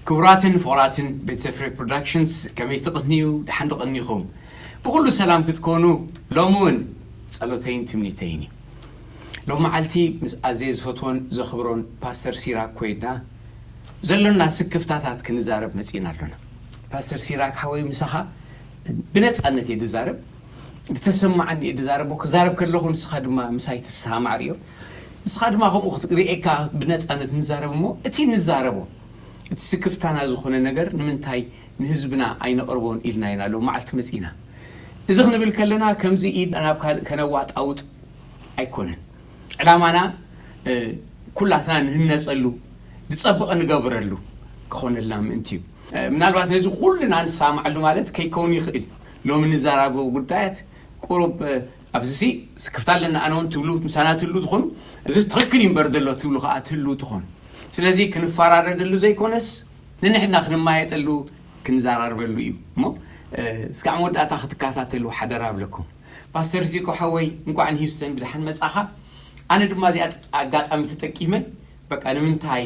ክቡራትን ፍቑራትን ቤተሰብ ፍሬ ፕሮዳክሽንስ፣ ከመይ ትቕንዩ? ደሓን ዶ ቀኒኹም? ብኹሉ ሰላም ክትኮኑ ሎሚ እውን ጸሎተይን ትምኒተይን እዩ። ሎም መዓልቲ ምስ ኣዘየ ዝፈትዎን ዘኽብሮን ፓስተር ሲራክ ኮይና ዘሎና ስክፍታታት ክንዛረብ መጺእና ኣሎና። ፓስተር ሲራክ ሓወይ፣ ምሳኻ ብነጻነት እየ ዝዛረብ። ዝተሰማዓኒ እየ ዝዛረቦ። ክዛረብ ከለኹ ንስኻ ድማ ምሳይ ትሰማማዕ ርዮ። ንስኻ ድማ ከምኡ ክትርእየካ ብነጻነት ንዛረብ እሞ እቲ ንዛረቦ፣ እቲ ስክፍታና ዝኾነ ነገር ንምንታይ ንህዝብና ኣይነቕርቦን ኢልና ኢና ሎም መዓልቲ መጺእና። እዚ ክንብል ከለና ከምዚ ኢድ ናብ ካልእ ከነዋጣውጥ ኣይኮነን። ዕላማና ኩላትና ንህነጸሉ፣ ዝጸብቕ ንገብረሉ ክኾነልና ምእንቲ እዩ። ምናልባት ነዚ ኩልና ንሰማማዓሉ ማለት ከይከውን ይኽእል። ሎሚ ንዛራበው ጉዳያት ቁሩብ ኣብዚ ስክፍታ ኣለና ኣነ እውን ትብሉ ምሳና ትህሉ ትኾኑ። እዚ ትኽክል እዩ እምበር ዘሎ ትብሉ ከዓ ትህሉ ትኾኑ። ስለዚ ክንፈራረደሉ ዘይኮነስ ንንሕና ክንማየጠሉ ክንዘራርበሉ እዩ እሞ እስካዕ መወዳእታ ክትከታተሉ ሓደራ ኣብለኩም። ፓስተር ዚኮ ሓወይ፣ እንኳዕ ንሂውስተን ብደሓን መጻኻ። ኣነ ድማ እዚኣ ኣጋጣሚ ተጠቂመ በቃ ንምንታይ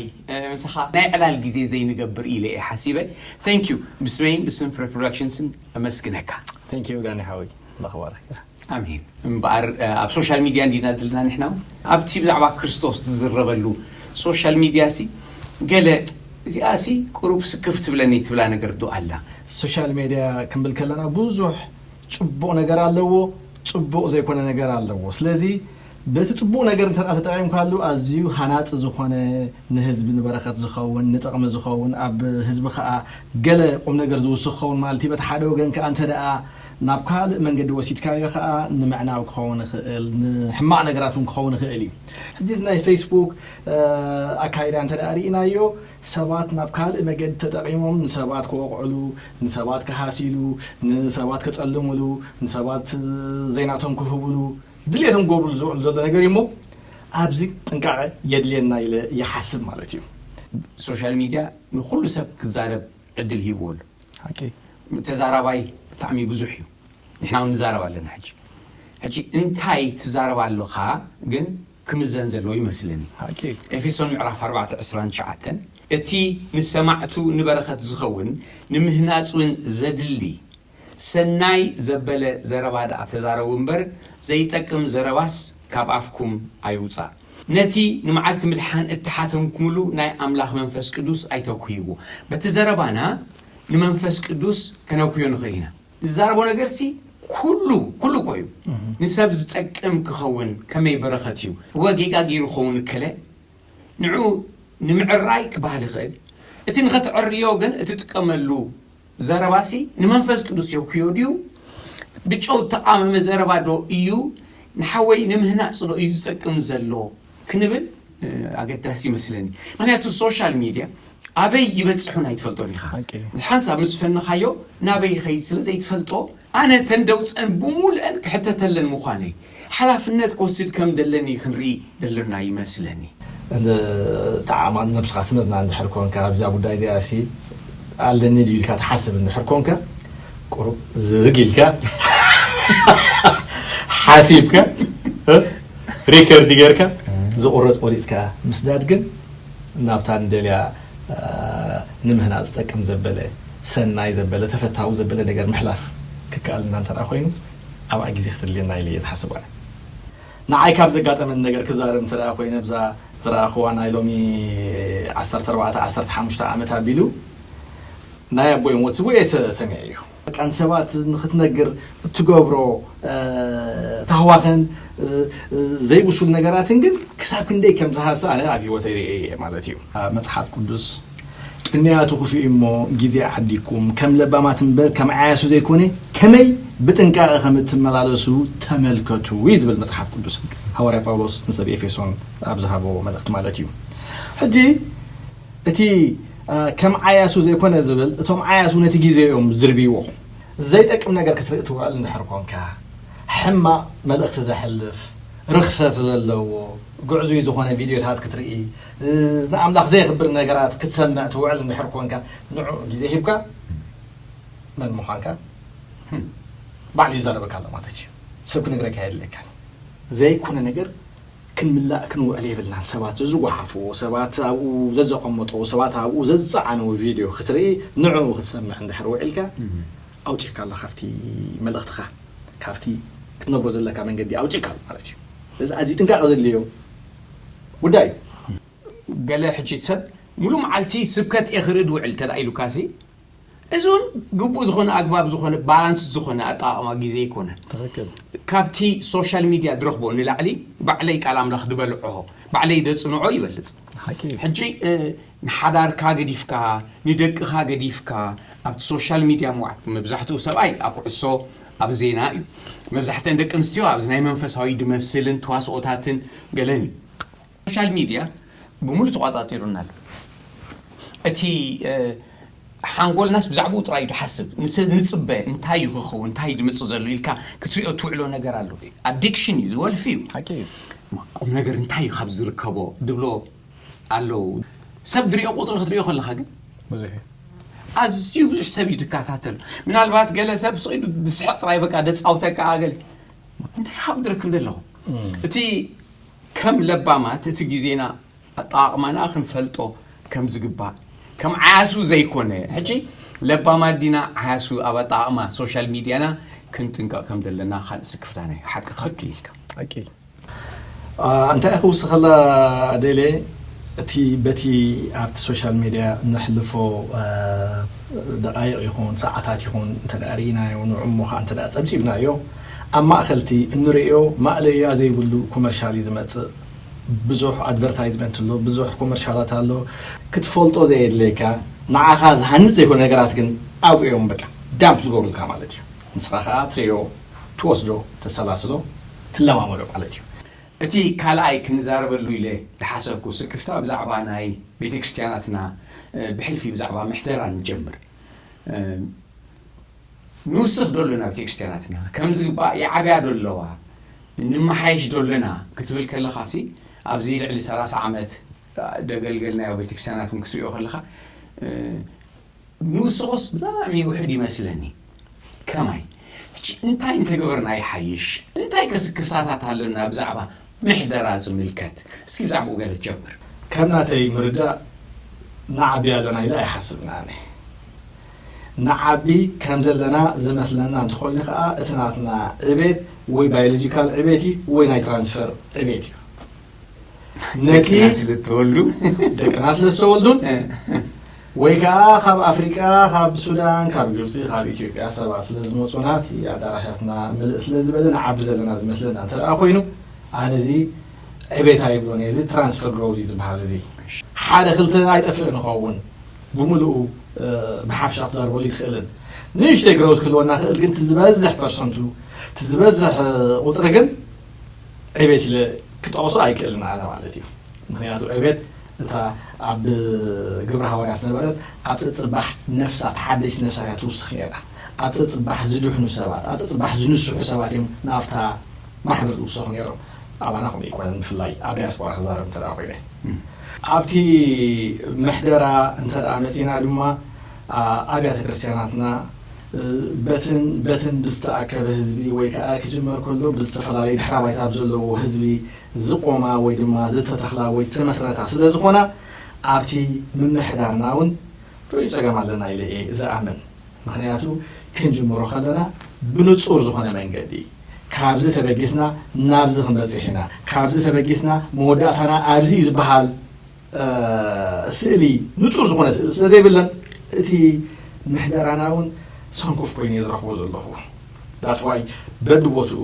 ምሳኻ ናይ ዕላል ግዜ ዘይንገብር ኢለ እየ ሓሲበ። Thank you። ብስመይን ብስም ፍረ ፕሮዳክሽንስን ኣመስግነካ። Thank you ዳኒ ሓወይ። ኣምላኽ ይባርክ። ኣሜን። እምበኣር ኣብ ሶሻል ሚድያ እንዲና ዘለና ንሕና ኣብቲ ብዛዕባ ክርስቶስ ትዝረበሉ ሶሻል ሚድያ ሲ ገለ እዚኣ ሲ ቁሩብ ስክፍ ትብለኒ ትብላ ነገር ዶ ኣላ? ሶሻል ሚድያ ክንብል ከለና ብዙሕ ጽቡቕ ነገር ኣለዎ፣ ጽቡቕ ዘይኮነ ነገር ኣለዎ። ስለዚ በቲ ጽቡቕ ነገር እንተ ተጠቒምካሉ ኣዝዩ ሃናጺ ዝኾነ ንህዝቢ ንበረኸት ዝኸውን ንጥቕሚ ዝኸውን ኣብ ህዝቢ ከዓ ገለ ቁም ነገር ዝውስኽ ክኸውን ማለት እዩ። በቲ ሓደ ወገን ከዓ እንተ ደኣ ናብ ካልእ መንገዲ ወሲድካዮ ከዓ ንምዕናው ክኸውን ይኽእል፣ ንሕማቕ ነገራት እውን ክኸውን ይኽእል እዩ። ሕጂ እዚ ናይ ፌስቡክ ኣካይዳ እንተ ደኣ ርኢናዮ ሰባት ናብ ካልእ መገዲ ተጠቒሞም ንሰባት ክወቕዕሉ፣ ንሰባት ክሃሲሉ፣ ንሰባት ከጸልምሉ፣ ንሰባት ዘይናቶም ክህብሉ ድሌቶም ክገብርሉ ዝውዕሉ ዘሎ ነገር እዩ እሞ ኣብዚ ጥንቃቐ የድልየና ኢለ ይሓስብ ማለት እዩ። ሶሻል ሚድያ ንኹሉ ሰብ ክዛረብ ዕድል ሂብዎ ኣሎ። ተዛራባይ ብጣዕሚ ብዙሕ እዩ። ንሕና እውን ንዛረብ ኣለና ሕጂ። ሕጂ እንታይ ትዛረብ ኣለኻ ግን ክምዘን ዘለዎ ይመስለኒ። ኤፌሶን ምዕራፍ ኣርባዕተ ዕስራን ትሽዓተን እቲ ንሰማዕቱ ንበረኸት ዝኸውን ንምህናጽ እውን ዘድሊ ሰናይ ዘበለ ዘረባ ደኣ ተዛረቡ እምበር ዘይጠቅም ዘረባስ ካብ ኣፍኩም ኣይውጻእ። ነቲ ንመዓልቲ ምድሓን እተሓተምኩምሉ ናይ ኣምላኽ መንፈስ ቅዱስ ኣይተኩይዎ። በቲ ዘረባና ንመንፈስ ቅዱስ ከነኩዮ ንኽእል ኢና። ንዛረቦ ነገርሲ ኩሉ ኩሉ እኮ እዩ። ንሰብ ዝጠቅም ክኸውን ከመይ በረኸት እዩ። እወ ጌጋ ገይሩ ክኸውን እከለ ንዑ ንምዕራይ ክበሃል ይኽእል። እቲ ንኸትዕርዮ ግን እትጥቀመሉ ዘረባሲ ንመንፈስ ቅዱስ የውክዮ ድዩ? ብጨው እተቓመመ ዘረባ ዶ እዩ ንሓወይ ንምህናጽ ዶ እዩ ዝጠቅም ዘሎ ክንብል ኣገዳሲ ይመስለኒ። ምክንያቱ ሶሻል ሚድያ ኣበይ ይበፅሑን ኣይትፈልጦን ኢኻ። ሓንሳብ ምስ ፈነኻዮ ናበይ ይኸይድ ስለ ዘይትፈልጦ ኣነ ተን ደውፀን ብሙሉአን ክሕተተለን ምዃነይ ሓላፍነት ክወስድ ከም ደለኒ ክንርኢ ደሎና ይመስለኒ። ጠዓማት ነብስኻ ትመዝና እንድሕር ኮንካ ኣብዛ ጉዳይ እዚኣ ሲ ኣለኒ ድዩ ኢልካ ትሓስብ እንድሕር ኮንካ ቁሩብ ዝግ ኢልካ ሓሲብካ ሪከርድ ጌርካ ዝቁረፅ ቆሪፅካ ምስዳድ ግን ናብታ ንደልያ ንምህናፅ ዝጠቅም ዘበለ ሰናይ ዘበለ ተፈታዊ ዘበለ ነገር ምሕላፍ ክከኣልና እንተ ኮይኑ ኣብኣ ግዜ ክትድልየና ኢለ እየ ዝሓስብ ኣነ። ንዓይ ካብ ዘጋጠመኒ ነገር ክዛረብ እንተ ኮይነ ብዛ ዝረኣኽዋ ናይ ሎሚ ዓሰርተ ኣርባዕተ ዓሰርተ ሓሙሽተ ዓመት ኣቢሉ ናይ ኣቦይ ሞት ዝብኡ እየ ሰሚዐ እዩ። በቃ ንሰባት ንክትነግር እትገብሮ ታህዋኽን ዘይብሱል ነገራትን ግን ክሳብ ክንደይ ከም ዝሃሲ ኣነ ኣብ ህይወተይ ርእየ እየ ማለት እዩ። መፅሓፍ ቅዱስ ቅንያቱ ክፍኡ እሞ ግዜ ዓዲኩም ከም ለባማት እምበር ከም ዓያሱ ዘይኮነ ከመይ ብጥንቃቐ ከም እትመላለሱ ተመልከቱ እዩ ዝብል መፅሓፍ ቅዱስ። ሃዋርያ ጳውሎስ ንሰብ ኤፌሶን ኣብ ዝሃቦ መልእኽቲ ማለት እዩ። ሕጂ እቲ ከም ዓያሱ ዘይኮነ ዝብል እቶም ዓያሱ ነቲ ግዜ እዮም ዝድርብይዎ። ዘይጠቅም ነገር ክትርኢ ትውዕል እንድሕር ኮንካ ሕማቕ መልእኽቲ ዘሕልፍ ርኽሰት ዘለዎ ግዕዙይ ዝኾነ ቪድዮታት ክትርኢ ንኣምላኽ ዘየኽብር ነገራት ክትሰምዕ ትውዕል እንድሕር ኮንካ ንዑ ግዜ ሂብካ መን ምዃንካ ባዕሉ ይዛረበካ ኣሎ ማለት እዩ። ሰብ ክነግረካ የድልየካ ዘይኮነ ነገር ክንምላእ ክንውዕል የብልናን። ሰባት ዝጓሓፍዎ፣ ሰባት ኣብኡ ዘዘቐመጥዎ፣ ሰባት ኣብኡ ዘዝፀዓንዎ ቪድዮ ክትርኢ፣ ንዕኡ ክትሰምዕ እንድሕር ውዒልካ፣ ኣውፂእካ ኣሎ ካብቲ መልእኽትኻ፣ ካብቲ ክትነብሮ ዘለካ መንገዲ ኣውፂእካ ኣሎ ማለት እዩ። እዚ ኣዝዩ ጥንቃቐ ዘድልዮ ጉዳይ እዩ። ገለ ሕጂ ሰብ ሙሉ መዓልቲ ስብከት እየ ክርኢ ድውዕል እንተ ኢሉካሲ፣ እዚ እውን ግቡእ ዝኾነ ኣግባብ ዝኾነ ባላንስ ዝኾነ ኣጠቓቕማ ግዜ ኣይኮነን። ትኽክል። ካብቲ ሶሻል ሚድያ ድረኽቦ ንላዕሊ ባዕለይ ቃል ኣምላኽ ድበልዖ ባዕለይ ደጽንዖ ይበልጽ። ሓቂ እዩ። ሕጂ እ፣ ንሓዳርካ ገዲፍካ ንደቅኻ ገዲፍካ ኣብቲ ሶሻል ሚድያ ምውዓል፣ መብዛሕትኡ ሰብኣይ ኣብ ኩዕሶ ኣብ ዜና እዩ። መብዛሕተን ደቂ ኣንስትዮ ኣብዚ ናይ መንፈሳዊ ድመስልን ተዋስኦታትን ገለን እዩ። ሶሻል ሚድያ ብምሉእ ተቋጻጺሩና ኣሎ። እቲ እ፣ ሓንጎልናስ ብዛዕባኡ ጥራይ እዩ ድሓስብ። ንስ- ንጽበ እንታይ እዩ ክኸውን እንታይ እዩ ድምጽእ ዘሎ ኢልካ ክትሪኦ ትውዕሎ ነገር ኣሎ። ኣዲክሽን እዩ ዝወልፊ እዩ። ሓቂ እዩ። ቁም ነገር እንታይ እዩ ካብ ዝርከቦ ድብሎ ኣለዉ። ሰብ ድሪኦ ቁፅሪ ክትሪኦ ከለካ ግን ብዙሕ እዩ። ኣዝዩ ብዙሕ ሰብ እዩ ድከታተል። ምናልባት ገለ ሰብ ስኢዱ ድስሕቅ ጥራይ በቃ ደፃውተካ ኣገል እንታይ ካብ ድረክብ ዘለኹ እቲ ከም ለባማት እቲ ግዜና ኣጠቓቕማና ክንፈልጦ ከም ዝግባእ ከም ዓያሱ ዘይኮነ ሕጂ ለባማት ዲና ዓያሱ ኣብ ኣጠቓቕማ ሶሻል ሚድያና ክንጥንቀቕ ከም ዘለና ካልእ ስክፍታ ናይ ሓቂ ትኽክል ኢልካ። ሓቂ እንታይ ክውስኸላ ደለ እቲ በቲ ኣብቲ ሶሻል ሚድያ ነሕልፎ ደቃይቕ ይኹን ሰዓታት ይኹን እንተ ርኢናዮ ንዑ እሞ ከዓ እንተ ፀብፂብናዮ ኣብ ማእኸልቲ እንርእዮ ማእለያ ዘይብሉ ኮመርሻል እዩ ዝመፅእ። ብዙሕ ኣድቨርታይዝመንት ኣሎ፣ ብዙሕ ኮመርሻላት ኣሎ። ክትፈልጦ ዘየድለየካ ንዓኻ ዝሃንፅ ዘይኮነ ነገራት ግን ኣብኡ እዮም በቃ ዳምፕ ዝገብሩልካ ማለት እዩ። ንስኻ ከዓ ትርእዮ፣ ትወስዶ፣ ተሰላስሎ፣ ትለማመዶ ማለት እዩ። እቲ ካልኣይ ክንዛረበሉ ኢለ ዝሓሰብኩ ስክፍታ ብዛዕባ ናይ ቤተክርስትያናትና ብሕልፊ ብዛዕባ ምሕደራ ንጀምር። ንውስኽ ዶለና ቤተክርስትያናትና ከም ዝግባእ ይዓብያ ዶ ኣለዋ? ንመሓየሽ ዶ ኣለና ክትብል ከለኻ ሲ ኣብዚ ልዕሊ ሰላሳ ዓመት ደገልገልናዮ ቤተክርስትያናት ክትሪኦ ከለኻ ንውስኾስ ብጣዕሚ ውሕድ ይመስለኒ። ከማይ ሕጂ እንታይ እንተገበርና ይሓይሽ? እንታይ ከስክፍታታት ኣለና ብዛዕባ ምሕደራ ዝምልከት? እስኪ ብዛዕባኡ ገለ ጀምር። ከም ናተይ ምርዳእ ንዓቢ ኣለና ኢለ ኣይሓስብን ኣነ። ንዓቢ ከም ዘለና ዝመስለና እንተኾይኑ ከዓ እቲ ናትና ዕቤት ወይ ባዮሎጂካል ዕቤት እዩ ወይ ናይ ትራንስፈር ዕቤት እዩ። ነቲ ደቅና ስለ ዝተወልዱ ደቅና ስለ ዝተወልዱን ወይ ከዓ ካብ ኣፍሪቃ ካብ ሱዳን ካብ ግብፂ ካብ ኢትዮጵያ ሰባት ስለ ዝመፁ ናቲ ኣዳራሻትና ምልእ ስለ ዝበለ ንዓቢ ዘለና ዝመስለና እንተ ደኣ ኮይኑ ኣነ እዚ ዕቤት ኣይብሎን እየ። እዚ ትራንስፈር ግሮዝ እዩ ዝበሃል። እዚ ሓደ ክልተ ኣይጠፍእ ንኸውን ብምሉኡ ብሓፍሻ ክትዛርበሉ ይትኽእልን ንእሽተይ ግሮዝ ክህልወና ክእል ግን እቲ ዝበዝሕ ፐርሰንቱ እቲ ዝበዝሕ ቁፅሪ ግን ዕቤት ኢለ ክጠቕሶ ኣይክእልን ኣነ ማለት እዩ። ምክንያቱ ዕቤት እታ ኣብ ግብረ ሃዋርያ ዝነበረት ኣብ ተፅባሕ ነፍሳት ሓደሽቲ ነፍሳት እያ ትውስኽ ነይራ። ኣብ ተፅባሕ ዝድሕኑ ሰባት ኣብ ተፅባሕ ዝንስሑ ሰባት እዮም ናብታ ማሕበር ዝውሰኹ ነይሮም። ኣባና ከምኡ ኣይኮነን ብፍላይ ኣብ ዲያስፖራ ክዛረብ እንተ ኮይነ ኣብቲ ምሕደራ እንተ መፂና ድማ ኣብያተ ክርስቲያናትና በትን በትን ብዝተኣከበ ህዝቢ ወይ ከዓ ክጅመር ከሎ ብዝተፈላለዩ ድሕረ ባይታ ኣብ ዘለዎ ህዝቢ ዝቆማ ወይ ድማ ዝተተኽላ ወይ ዝተመስረታ ስለ ዝኾና ኣብቲ ምምሕዳርና እውን ርኡይ ፀገም ኣለና ኢለ እየ ዝኣምን። ምክንያቱ ክንጅምሮ ከለና ብንፁር ዝኾነ መንገዲ ካብዚ ተበጊስና ናብዚ ክንበፅሕ ኢና፣ ካብዚ ተበጊስና መወዳእታና ኣብዚ እዩ ዝበሃል ስእሊ ንፁር ዝኾነ ስእሊ ስለ ዘይብለን እቲ ምሕደራና እውን ሰንኮፍ ኮይኑ እየ ዝረኽቦ ዘለኹ። ዳትዋይ በብቦትኡ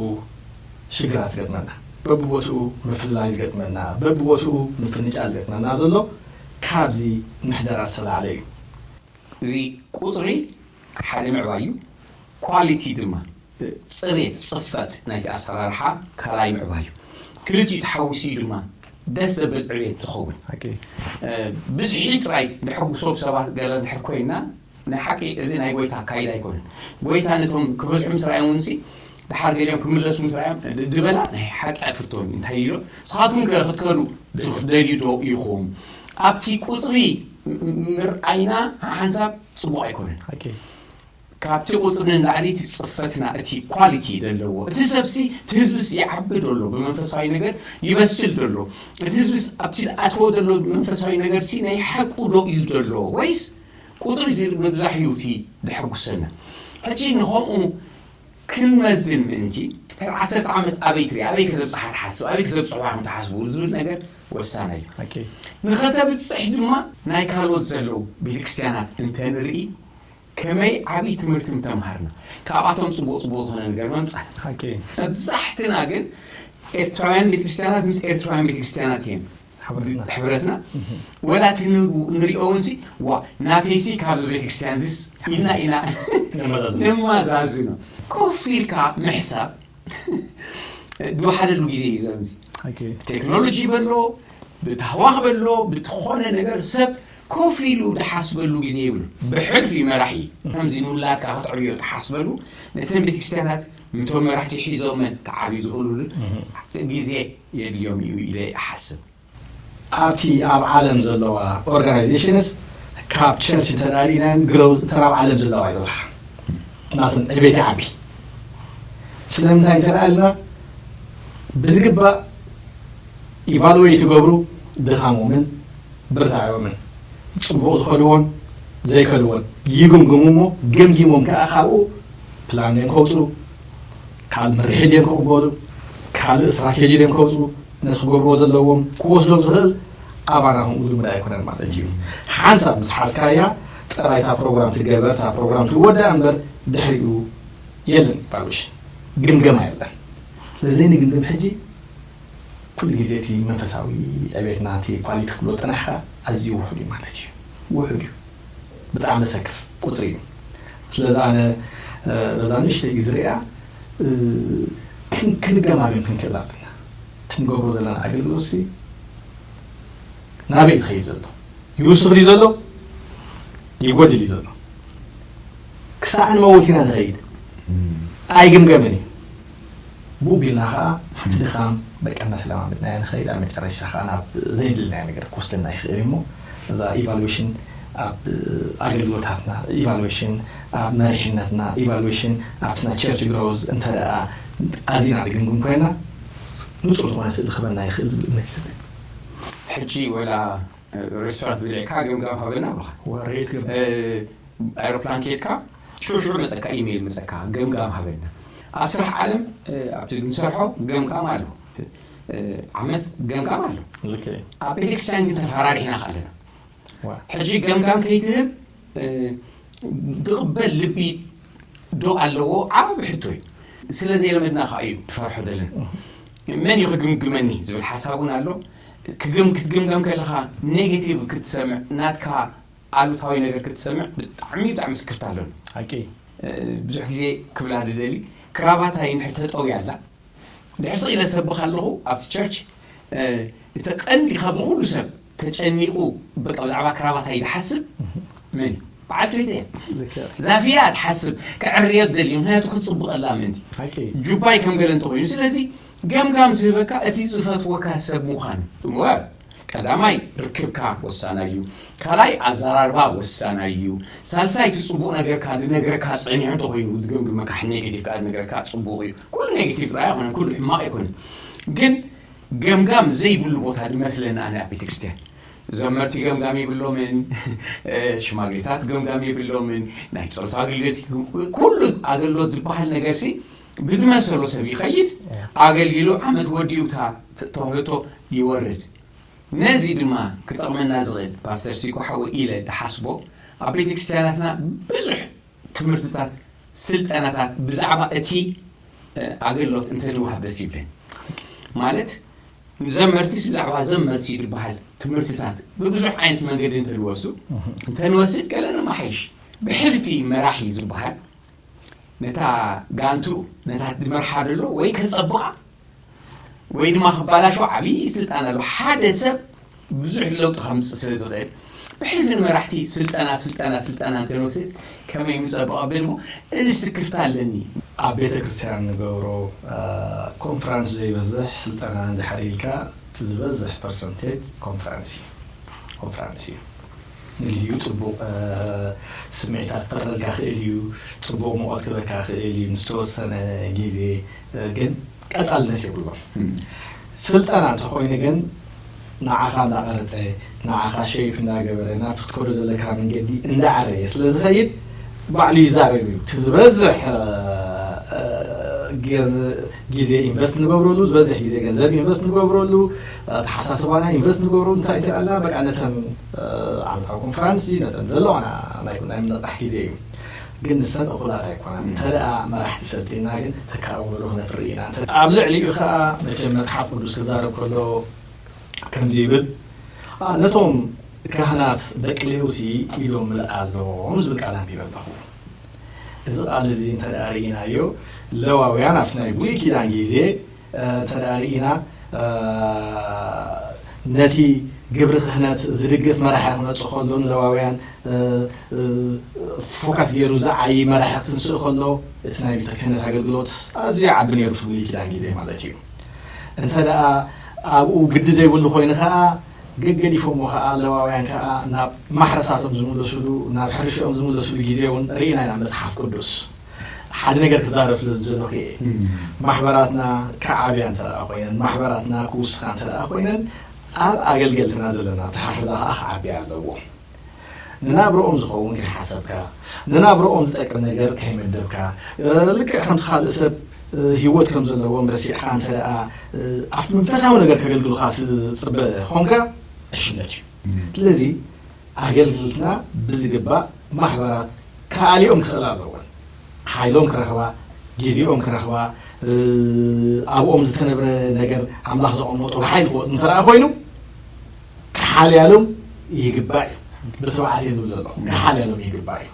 ሽግራት ይገጥመና፣ በብቦትኡ ምፍልላይ ይገጥመና፣ በብቦትኡ ምፍንጫል ይገጥመና ዘሎ ካብዚ ምሕደራ ዝተላዕለ እዩ። እዚ ቁፅሪ ሓደ ምዕባይ እዩ። ኳሊቲ ድማ ፅሬት ፅፈት ናይቲ ኣሰራርሓ ካልኣይ ምዕባይ እዩ። ክልቲኡ ተሓዊሱ እዩ ድማ ደስ ዘብል ዕቤት ዝኸውን። ብዝሒ ጥራይ ንሕጉሶም ሰባት ገለ እንድሕር ኮይና ናይ ሓቂ እዚ ናይ ጎይታ ኣካይዳ ኣይኮነን። ጎይታ ነቶም ክበዝሑ ምስ ረኣዮም እውን ድሓር ገሊኦም ክምለሱ ምስ ረኣዮም ድበላ ናይ ሓቂ ኣትፍቶን እንታይ ኢሎ ንስኻትኩም ከ ክትከዱ ትደልዩ ዶ ኢኹም? ኣብቲ ቁፅሪ ምርኣይና ሓንሳብ ፅቡቕ ኣይኮነን። ካብቲ ቁፅሪ ንላዕሊ እቲ ፅፈትና እቲ ኳሊቲ ዘለዎ እቲ ሰብሲ እቲ ህዝብስ ይዓቢ ደሎ ብመንፈሳዊ ነገር ይበስል ደሎ እቲ ህዝብስ ኣብቲ ኣትዎ ደሎ መንፈሳዊ ነገር ሲ ናይ ሓቁ ዶ እዩ ደሎ ወይስ ቁፅሪ ምብዛሕ እዩ እቲ ደሐጉሰና። ሕጂ ንኸምኡ ክንመዝን ምእንቲ ድሕሪ ዓሰርተ ዓመት ኣበይ ትርኢ ኣበይ ከተብፅሓ ትሓስብ ኣበይ ከተብፅሕዋ ከም ትሓስቡ ዝብል ነገር ወሳነ እዩ። ንኸተብፅሕ ድማ ናይ ካልኦት ዘለዉ ቤተክርስትያናት እንተንርኢ ከመይ ዓብዪ ትምህርቲ ምተምሃርና ካብኣቶም ፅቡቕ ፅቡቕ ዝኾነ ነገር መምፃእ። መብዛሕትና ግን ኤርትራውያን ቤተክርስትያናት ምስ ኤርትራውያን ቤተክርስትያናት እየን ሕብረትና ወላ እቲ ንሪኦ እውን ሲ ዋ ናተይሲ ካብዚ ቤተክርስትያን ዚስ ኢልና ኢና ነመዛዝኖ። ኮፍ ኢልካ ምሕሳብ ድወሓደሉ ግዜ እዩ ዘምዚ። ቴክኖሎጂ በሎ ብታህዋኽ በሎ ብትኾነ ነገር ሰብ ኮፍ ኢሉ ድሓስበሉ ግዜ ይብሉ። ብሕልፊ መራሒ ከምዚ ንውላድካ ክትዕብዮ ትሓስበሉ ነተን ቤተክርስትያናት ምቶም መራሕቲ ሒዞመን ክዓብዩ ዝኽእሉሉ ግዜ የድልዮም እዩ ኢለ ይሓስብ። ኣብቲ ኣብ ዓለም ዘለዋ ኦርጋናይዜሽንስ ካብ ቸርች እንተዳሪናን ግሮዝ እተን ኣብ ዓለም ዘለዋ ይበዝሓ ናትን ዕቤት ዓቢ ስለምንታይ እንተደኣልና ብዝግባእ ኢቫሉዌት ይገብሩ ድኻሞምን ብርታዖምን ጽቡቕ ዝኸድዎን ዘይከድዎን ይግምግሙ እሞ ገምጊሞም ከዓ ካብኡ ፕላን ድዮም ከውፅኡ ካልእ መሪሒ ድዮም ክቕበሉ ካልእ ስትራቴጂ ድዮም ከውፅኡ ነቲ ክገብርዎ ዘለዎም ክወስዶም ዝኽእል ኣባና ከምኡ ልሙድ ኣይኮነን ማለት እዩ። ሓንሳብ ምስ ሓዝካያ ጥራይ እታ ፕሮግራም ትገበር እታ ፕሮግራም ትወዳእ እምበር ድሕሪኡ የለን ኢቫሉዌሽን ግምገማ የለን። ስለዚ ንግምግም ሕጂ ኩሉ ግዜ እቲ መንፈሳዊ ዕቤትና እቲ ኳሊቲ ክብሎ ጥናሕካ ኣዝዩ ውሑድ እዩ ማለት እዩ። ውሑድ እዩ። ብጣዕሚ ዘሰክፍ ቁፅሪ እዩ። ስለዚ ኣነ በዛ ንእሽተይ ግዜ ሪኣ ክንገማግም ክንክእል ኣለና። እቲ ንገብሮ ዘለና ኣገልግሎት ሲ ናበይ ዝኸይድ ዘሎ ይውስኽ ድዩ ዘሎ ይጎድል እዩ ዘሎ ክሳዕ ንመውት ኢና ንኸይድ ኣይግምገምን እዩ። ብኡ ቢልና ከዓ እቲ ድኻም በቃ እናተለማመድናዮ ንኸይድ ኣብ መጨረሻ ከዓ ናብ ዘየድልናዮ ነገር ክወስደና ይኽእል እዩ እሞ እዛ ኢቫሉዌሽን ኣብ ኣገልግሎታትና ኢቫሉዌሽን ኣብ መሪሕነትና ኢቫሉዌሽን ኣብቲ ናይ ቸርች ግሮዝ እንተ ደኣ ኣዚና ድግምግም ኮይና ንጹር ዝኾነ ስእሊ ክበና ይኽእል ዝብል እምነት ይሰጠኝ። ሕጂ ወላ ሬስቶራንት ብሊዕካ ገምጋም ሃበና ኣለኻ። ወሬት ገምጋም። ኣሮፕላን ከድካ ሽዑ ሽዑ መጸካ ኢሜይል መጸካ ገምጋም ሃበና። ኣብ ስራሕ ዓለም ኣብቲ ንሰርሖ ገምጋም ኣሎ። ዓመት ገምጋም ኣሎ። ኣብ ቤተክርስትያን ግን ተፈራሪሕና ኣለና። ሕጂ ገምጋም ከይትህብ ዝቕበል ልቢ ዶ ኣለዎ? ዓቢ ሕቶ እዩ። ስለ ዘይለመድና ከዓ እዩ ትፈርሖ ደለን። መን እዩ ክግምግመኒ ዝብል ሓሳብ እውን ኣሎ። ክትግምገም ከለኻ ኔጌቲቭ ክትሰምዕ ናትካ ኣሉታዊ ነገር ክትሰምዕ ብጣዕሚ ብጣዕሚ ስክፍታ ኣለኒ። ሓቂ ብዙሕ ግዜ ክብላ ድደሊ ክራባታይ እንድሕር ተጠውያ ኣላ ድሕር ስቕ ኢለ ሰብኽ ኣለኹ ኣብቲ ቸርች እቲ ቀንዲ ካብዚ ኩሉ ሰብ ተጨኒቑ በቃ ብዛዕባ ክራባታይ ድሓስብ መን እዩ? በዓልቲ ቤተይ እያ። ዛፍያ ትሓስብ ከዕርዮ ትደሊ ምክንያቱ ክትፅብቐላ ምእንቲ ጁባይ ከም ገለ እንተኮይኑ ስለዚ ገምጋም ዝህበካ እቲ ዝፈትወካ ሰብ ምዃኑ እወ ቀዳማይ ርክብካ ወሳናይ እዩ። ካልኣይ ኣዘራርባ ወሳናይ እዩ። ሳልሳይ እቲ ፅቡቕ ነገርካ ድነግረካ ፀኒሑ እንተኮይኑ ድገምግመካ ኔጌቲቭ ከዓ ድነግረካ ፅቡቕ እዩ። ኩሉ ኔጌቲቭ ጥራይ ኣይኮነን፣ ኩሉ ሕማቕ ኣይኮነን። ግን ገምጋም ዘይብሉ ቦታ ድመስለኒ ኣነ ኣብ ቤተክርስትያን ዘመርቲ ገምጋም የብሎምን፣ ሽማግሌታት ገምጋም የብሎምን፣ ናይ ፀሎት ኣገልግሎት ኩሉ ኣገልግሎት ዝበሃል ነገር ሲ ብዝመሰሎ ሰብ ይኸይድ ኣገልጊሉ ዓመት ወዲኡ እታ ተዋህበቶ ይወርድ። ነዚ ድማ ክጠቕመና ዝኽእል ፓስተር ሲኮ ሓወ ኢለ ድሓስቦ ኣብ ቤተክርስትያናትና ብዙሕ ትምህርትታት ስልጠናታት ብዛዕባ እቲ ኣገልግሎት እንተንወሃብ ደስ ይብለኒ። ማለት ንዘመርቲስ ብዛዕባ ዘመርቲ ዝበሃል ትምህርትታት ብብዙሕ ዓይነት መንገዲ እንተንወስዱ እንተንወስድ ገለ ነማሓይሽ። ብሕልፊ መራሒ ዝበሃል ነታ ጋንትኡ ነታ ድመርሓ ደሎ ወይ ከጸብቓ ወይ ድማ ክባላሾ ዓብዪ ስልጣን ኣለዎ። ሓደ ሰብ ብዙሕ ለውጢ ከምፅእ ስለ ዝኽእል ብሕልፊ ንመራሕቲ ስልጠና ስልጠና ስልጠና እንተንወስድ ከመይ ምፀብቕ ኣብል እሞ እዚ ስክፍታ ኣለኒ። ኣብ ቤተ ክርስቲያን ንገብሮ ኮንፈረንስ ዘይበዝሕ ስልጠና እንድሕር ኢልካ እቲ ዝበዝሕ ፐርሰንቴጅ ኮንፈረንስ እዩ ኮንፈረንስ እዩ ንግዜኡ ጽቡቕ ስምዒታት ክፈጥረልካ ክእል እዩ። ጽቡቕ ሙቐት ክበካ ክእል እዩ ንዝተወሰነ ግዜ። ግን ቀጻልነት የብሉን። ስልጠና እንተኾይኑ ግን ንዓኻ እንዳቐረጸ፣ ንዓኻ ሸይፕ እንዳገበረ፣ ናብቲ ክትከዶ ዘለካ መንገዲ እንዳዓረየ ስለ ዝኸይድ ባዕሉ ይዛረብ እዩ። እቲ ዝበዝሕ ግዜ ኢንቨስት ንገብረሉ፣ ዝበዝሕ ግዜ ገንዘብ ኢንቨስት ንገብረሉ፣ ኣተሓሳስባና ኢንቨስት ንገብረሉ እንታይ ትኣላ በቃ ነተን ዓመታዊ ኮንፈረንስ ነተን ዘለዋና ናይ ምንቕቃሕ ግዜ እዩ። ግን ንሰን እኹላት ኣይኮናን። እንተ ደኣ መራሕቲ ሰልጢና ግን ተካእወሉ ክነፍሪ ኢና። ኣብ ልዕሊኡ ኸኣ መቸም መጽሓፍ ቅዱስ ክዛረብ ከሎ ከምዚ ይብል፣ ነቶም ካህናት ደቂ ሌውሲ ኢዶም ምልእ ኣሎም ዝብል ቃል ኣንቢበ ኣለኹ። እዚ ቃል እዚ እንተ ደኣ ርኢናዮ ለዋውያን ኣብቲ ናይ ብሉይ ኪዳን ግዜ እንተ ደኣ ርኢና ነቲ ግብሪ ክህነት ዝድግፍ መራሒ ክመጽእ ከሎ ንለዋውያን ፎካስ ገይሩ ዝዓይ መራሒ ክትንስእ ከሎ እቲ ናይ ቤተ ክህነት ኣገልግሎት ኣዝዩ ዓቢ ነይሩ ፍሉይ ኪዳን ግዜ ማለት እዩ። እንተ ደኣ ኣብኡ ግዲ ዘይብሉ ኮይኑ ከኣ ገገዲፎሞ ከኣ ለዋውያን ከኣ ናብ ማሕረሳቶም ዝምለሱሉ ናብ ሕርሽኦም ዝምለሱሉ ግዜ እውን ርኢና ኢና መጽሓፍ ቅዱስ። ሓደ ነገር ክዛረብ ስለ ዝደለኹ እየ። ማሕበራትና ክዓብያ እንተ ደኣ ኮይነን ማሕበራትና ክውስኻ እንተ ደኣ ኮይነን ኣብ ኣገልገልትና ዘለና ኣተሓሕዛ ከኣ ክዓብያ ኣለዎ። ንናብረኦም ዝኸውን ከይሓሰብካ ንናብረኦም ዝጠቅም ነገር ከይመደብካ ልክዕ ከምቲ ካልእ ሰብ ህይወት ከም ዘለዎም ረሲዕካ እንተ ደኣ ኣብቲ መንፈሳዊ ነገር ከገልግሉካ ትጽበ ኾንካ ዕሽነት እዩ። ስለዚ ኣገልግልትና ብዝግባእ ማሕበራት ክኣልዮም ክኽእል ኣለዎን ሓይሎም ክረኽባ ግዜኦም ክረኽባ ኣብኦም ዝተነብረ ነገር ኣምላኽ ዘቐመጦ ብሓይሊ ክወፅ እንተ ደኣ ኮይኑ ክሓልያሎም ይግባእ እዩ። ብትብዓት እየ ዝብል ዘለኹ ክሓልያሎም ይግባእ እዩ።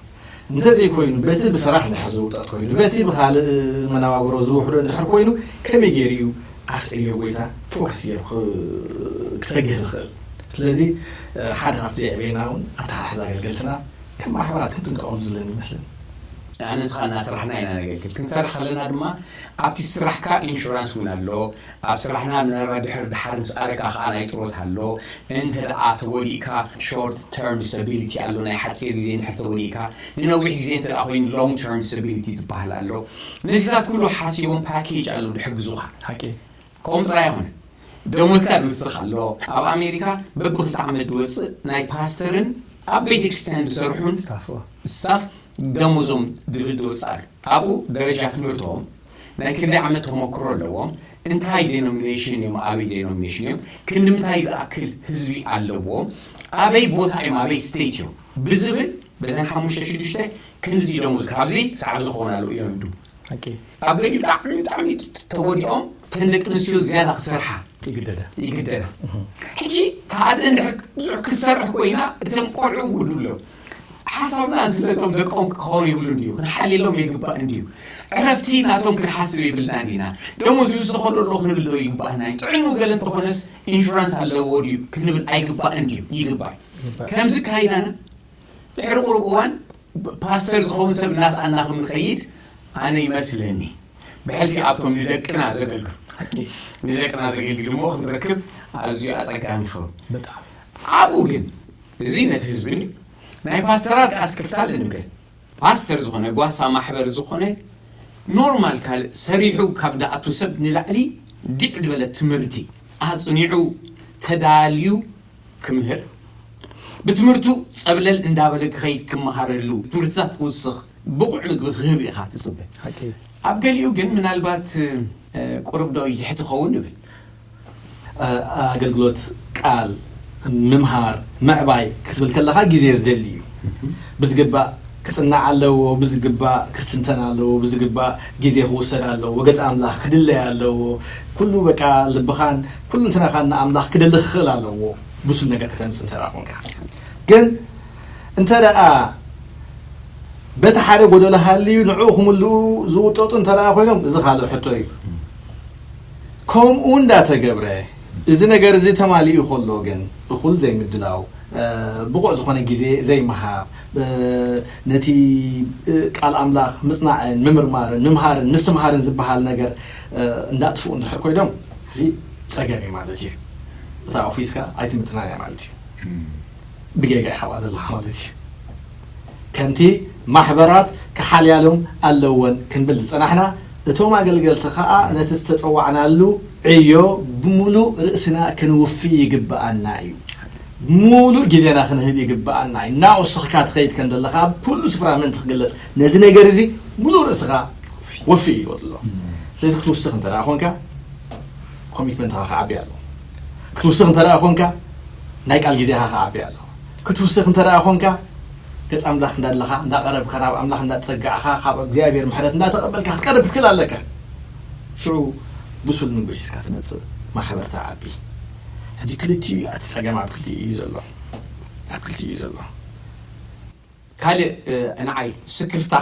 እንተዘይኮይኑ በቲ ብስራሕ ንድሕር ዝውጠጥ ኮይኑ በቲ ብካልእ መነባብሮ ዝውሕዶ እንድሕር ኮይኑ ከመይ ገይሩ እዩ ኣፍጥልዮ ጎይታ ፎከስ ገይሩ ክተግህ ዝኽእል? ስለዚ ሓደ ካብቲ ዘዕበየና እውን ኣተሓሕዛ ኣገልገልትና ከም ማሕበራት ክንጥንቀቐሉ ዝለኒ ይመስለኒ። ኣነ ንስኻ እናሰራሕና ኢና ነገልግል። ክንሰርሕ ከለና ድማ ኣብቲ ስራሕካ ኢንሹራንስ እውን ኣሎ። ኣብ ስራሕና ምናልባት ድሕር ድሓር ምስ ኣረካ ከዓ ናይ ጥሮታ ኣሎ። እንተ ደኣ ተወዲእካ ሾርት ተርም ዲስቢሊቲ ኣሎ፣ ናይ ሓፂር ግዜ እንድሕር ተወዲእካ፣ ንነዊሕ ግዜ እንተ ደኣ ኮይኑ ሎንግ ተርም ዲስቢሊቲ ዝበሃል ኣሎ። ነዚታት ኩሉ ሓሲቦም ፓኬጅ ኣሎ ድሕግዙኻ። ሓቂ። ከምኡ ጥራይ ኣይኮነ። ደሞዝካ ድውስኽ ኣሎ። ኣብ ኣሜሪካ በብክልተ ዓመት ድወፅእ ናይ ፓስተርን ኣብ ቤተ ክርስቲያን ዝሰርሑን ስታፍ ደሞዞም ድብል ድወፅእ ኣሎ። ኣብኡ ደረጃ ትምህርቶም ናይ ክንደይ ዓመት ተመክሮ ኣለዎም፣ እንታይ ዴኖሚኔሽን እዮም፣ ኣበይ ዴኖሚኔሽን እዮም፣ ክንዲ ምንታይ ዝኣክል ህዝቢ ኣለዎም፣ ኣበይ ቦታ እዮም፣ ኣበይ ስቴት እዮም ብዝብል በዘን ሓሙሽተ ሽዱሽተ ክንዚ ደሞዝ ካብዚ ሳዕብ ዝኾን ኣለዉ እዮም ይብሉ። ኣብ ገሊኡ ብጣዕሚ ብጣዕሚ ተወዲኦም ተን ደቂ ኣንስትዮ ዝያዳ ክሰርሓ ይግደዳ። ይግደዳ። ሕጂ ተኣደ እንድሕር ብዙሕ ክትሰርሕ ኮይና እቶም ቆልዑ ውዱ ኣለዉ ሓሳብና ስለቶም ደቆም ክኸውን ይብሉ እንዲዩ ክንሓልየሎም የግባእ እንዲዩ። ዕረፍቲ ናቶም ክንሓስብ የብልናን ኢና። ደሞዝ ይውስኸሉ ኣሎ ክንብል ዶ ይግባእና እዩ? ጥዕኑ ገለ እንተኾነስ ኢንሹራንስ ኣለዎ ድዩ ክንብል ኣይግባእን ድዩ? ይግባእ። ከምዚ ካይዳና ድሕሪ ቁሩብ እዋን ፓስተር ዝኸውን ሰብ እናስኣና ከም ንኸይድ ኣነ ይመስለኒ። ብሕልፊ ኣብቶም ንደቅና ዘገልግሉ ንደቅና ዘገልግሉ እሞ ክንረክብ ኣዝዩ ኣጸጋሚ ይኸውን። ኣብኡ ግን እዚ ነቲ ህዝቢ ናይ ፓስተራት ከኣ ስክፍታ ኣለኒ ብለ ፓስተር ዝኾነ ጓሳ ማሕበር ዝኾነ ኖርማል ካልእ ሰሪሑ ካብ ደኣቱ ሰብ ንላዕሊ ድዕ ዝበለ ትምህርቲ ኣጽኒዑ ተዳልዩ ክምህር ብትምህርቱ ጸብለል እንዳበለ ክኸይድ ክመሃረሉ ትምህርትታት ክውስኽ ብቑዕ ምግቢ ክህብ ኢኻ ትጽበ። ኣብ ገሊኡ ግን ምናልባት ቁርብ ዶ ይትሕት ኸውን ንብል። ኣገልግሎት ቃል ምምሃር ምዕባይ ክትብል ከለኻ ግዜ ዝደሊ እዩ። ብዝግባእ ክጽናዕ ኣለዎ፣ ብዝግባእ ክስትንተን ኣለዎ፣ ብዝግባእ ግዜ ክውሰድ ኣለዎ፣ ገጽ ኣምላኽ ክድለይ ኣለዎ። ኩሉ በቃ ልብኻን ኩሉ እንትናኻን ንኣምላኽ ክደሊ ክኽእል ኣለዎ። ብሱል ነገር ከተምጽእ እንተ ደኣ ኮንካ ግን እንተ ደኣ በቲ ሓደ ጎደሎ ሃልዩ ንዕኡ ክምልኡ ዝውጠጡ እንተ ደኣ ኮይኖም እዚ ካልእ ሕቶ እዩ። ከምኡ እንዳተገብረ እዚ ነገር እዚ ተማሊኡ ከሎ ግን እኹል ዘይምድላው፣ ብቑዕ ዝኾነ ግዜ ዘይምሃብ፣ ነቲ ቃል ኣምላኽ ምጽናዕን ምምርማርን ምምሃርን ምስትምሃርን ዝበሃል ነገር እንዳጥፍኡ እንድሕር ኮይኖም እዚ ጸገም እዩ ማለት እዩ። እታ ኦፊስካ ኣይትምጥናን እያ ማለት እዩ። ብጌጋ ኢኻ ዘለኻ ማለት እዩ። ከምቲ ማሕበራት ክሓልያሎም ኣለወን ክንብል ዝጸናሕና፣ እቶም ኣገልገልቲ ከኣ ነቲ ዝተጸዋዕናሉ ዕዮ ብምሉእ ርእስና ክንውፊ ይግብኣና እዩ። ምሉእ ግዜና ክንህብ ይግብኣና እዩ። ናብኡ ስኽካ ትኸይድ ከም ዘለኻ ኣብ ኩሉ ስፍራ ምእንቲ ክግለጽ፣ ነዚ ነገር እዚ ምሉእ ርእስኻ ወፊ እዩ ይብል ኣሎ። ስለዚ ክትውስኽ እንተ ደኣ ኾንካ፣ ኮሚትመንትኻ ክዓቢ ኣሎ። ክትውስኽ እንተ ደኣ ኾንካ፣ ናይ ቃል ግዜኻ ክዓቢ ኣሎ። ክትውስኽ እንተ ደኣ ኾንካ፣ ገጽ ኣምላኽ እንዳለኻ፣ እንዳቐረብካ፣ ናብ ኣምላኽ እንዳጸጋዕኻ፣ ካብ እግዚኣብሔር ምሕረት እንዳተቐበልካ ክትቀርብ ክትክእል ኣለካ። ሽዑ ብሱል ምግቢ ሒዝካ ትመጽእ፣ ማሕበር ትዓቢ። ሕጂ ክልቲኡ እዩ፣ እቲ ጸገም ኣብ ክልቲኡ እዩ ዘሎ። ኣብ ክልቲኡ እዩ ዘሎ። ካልእ፣ እ፣ ንዓይ ስክፍታ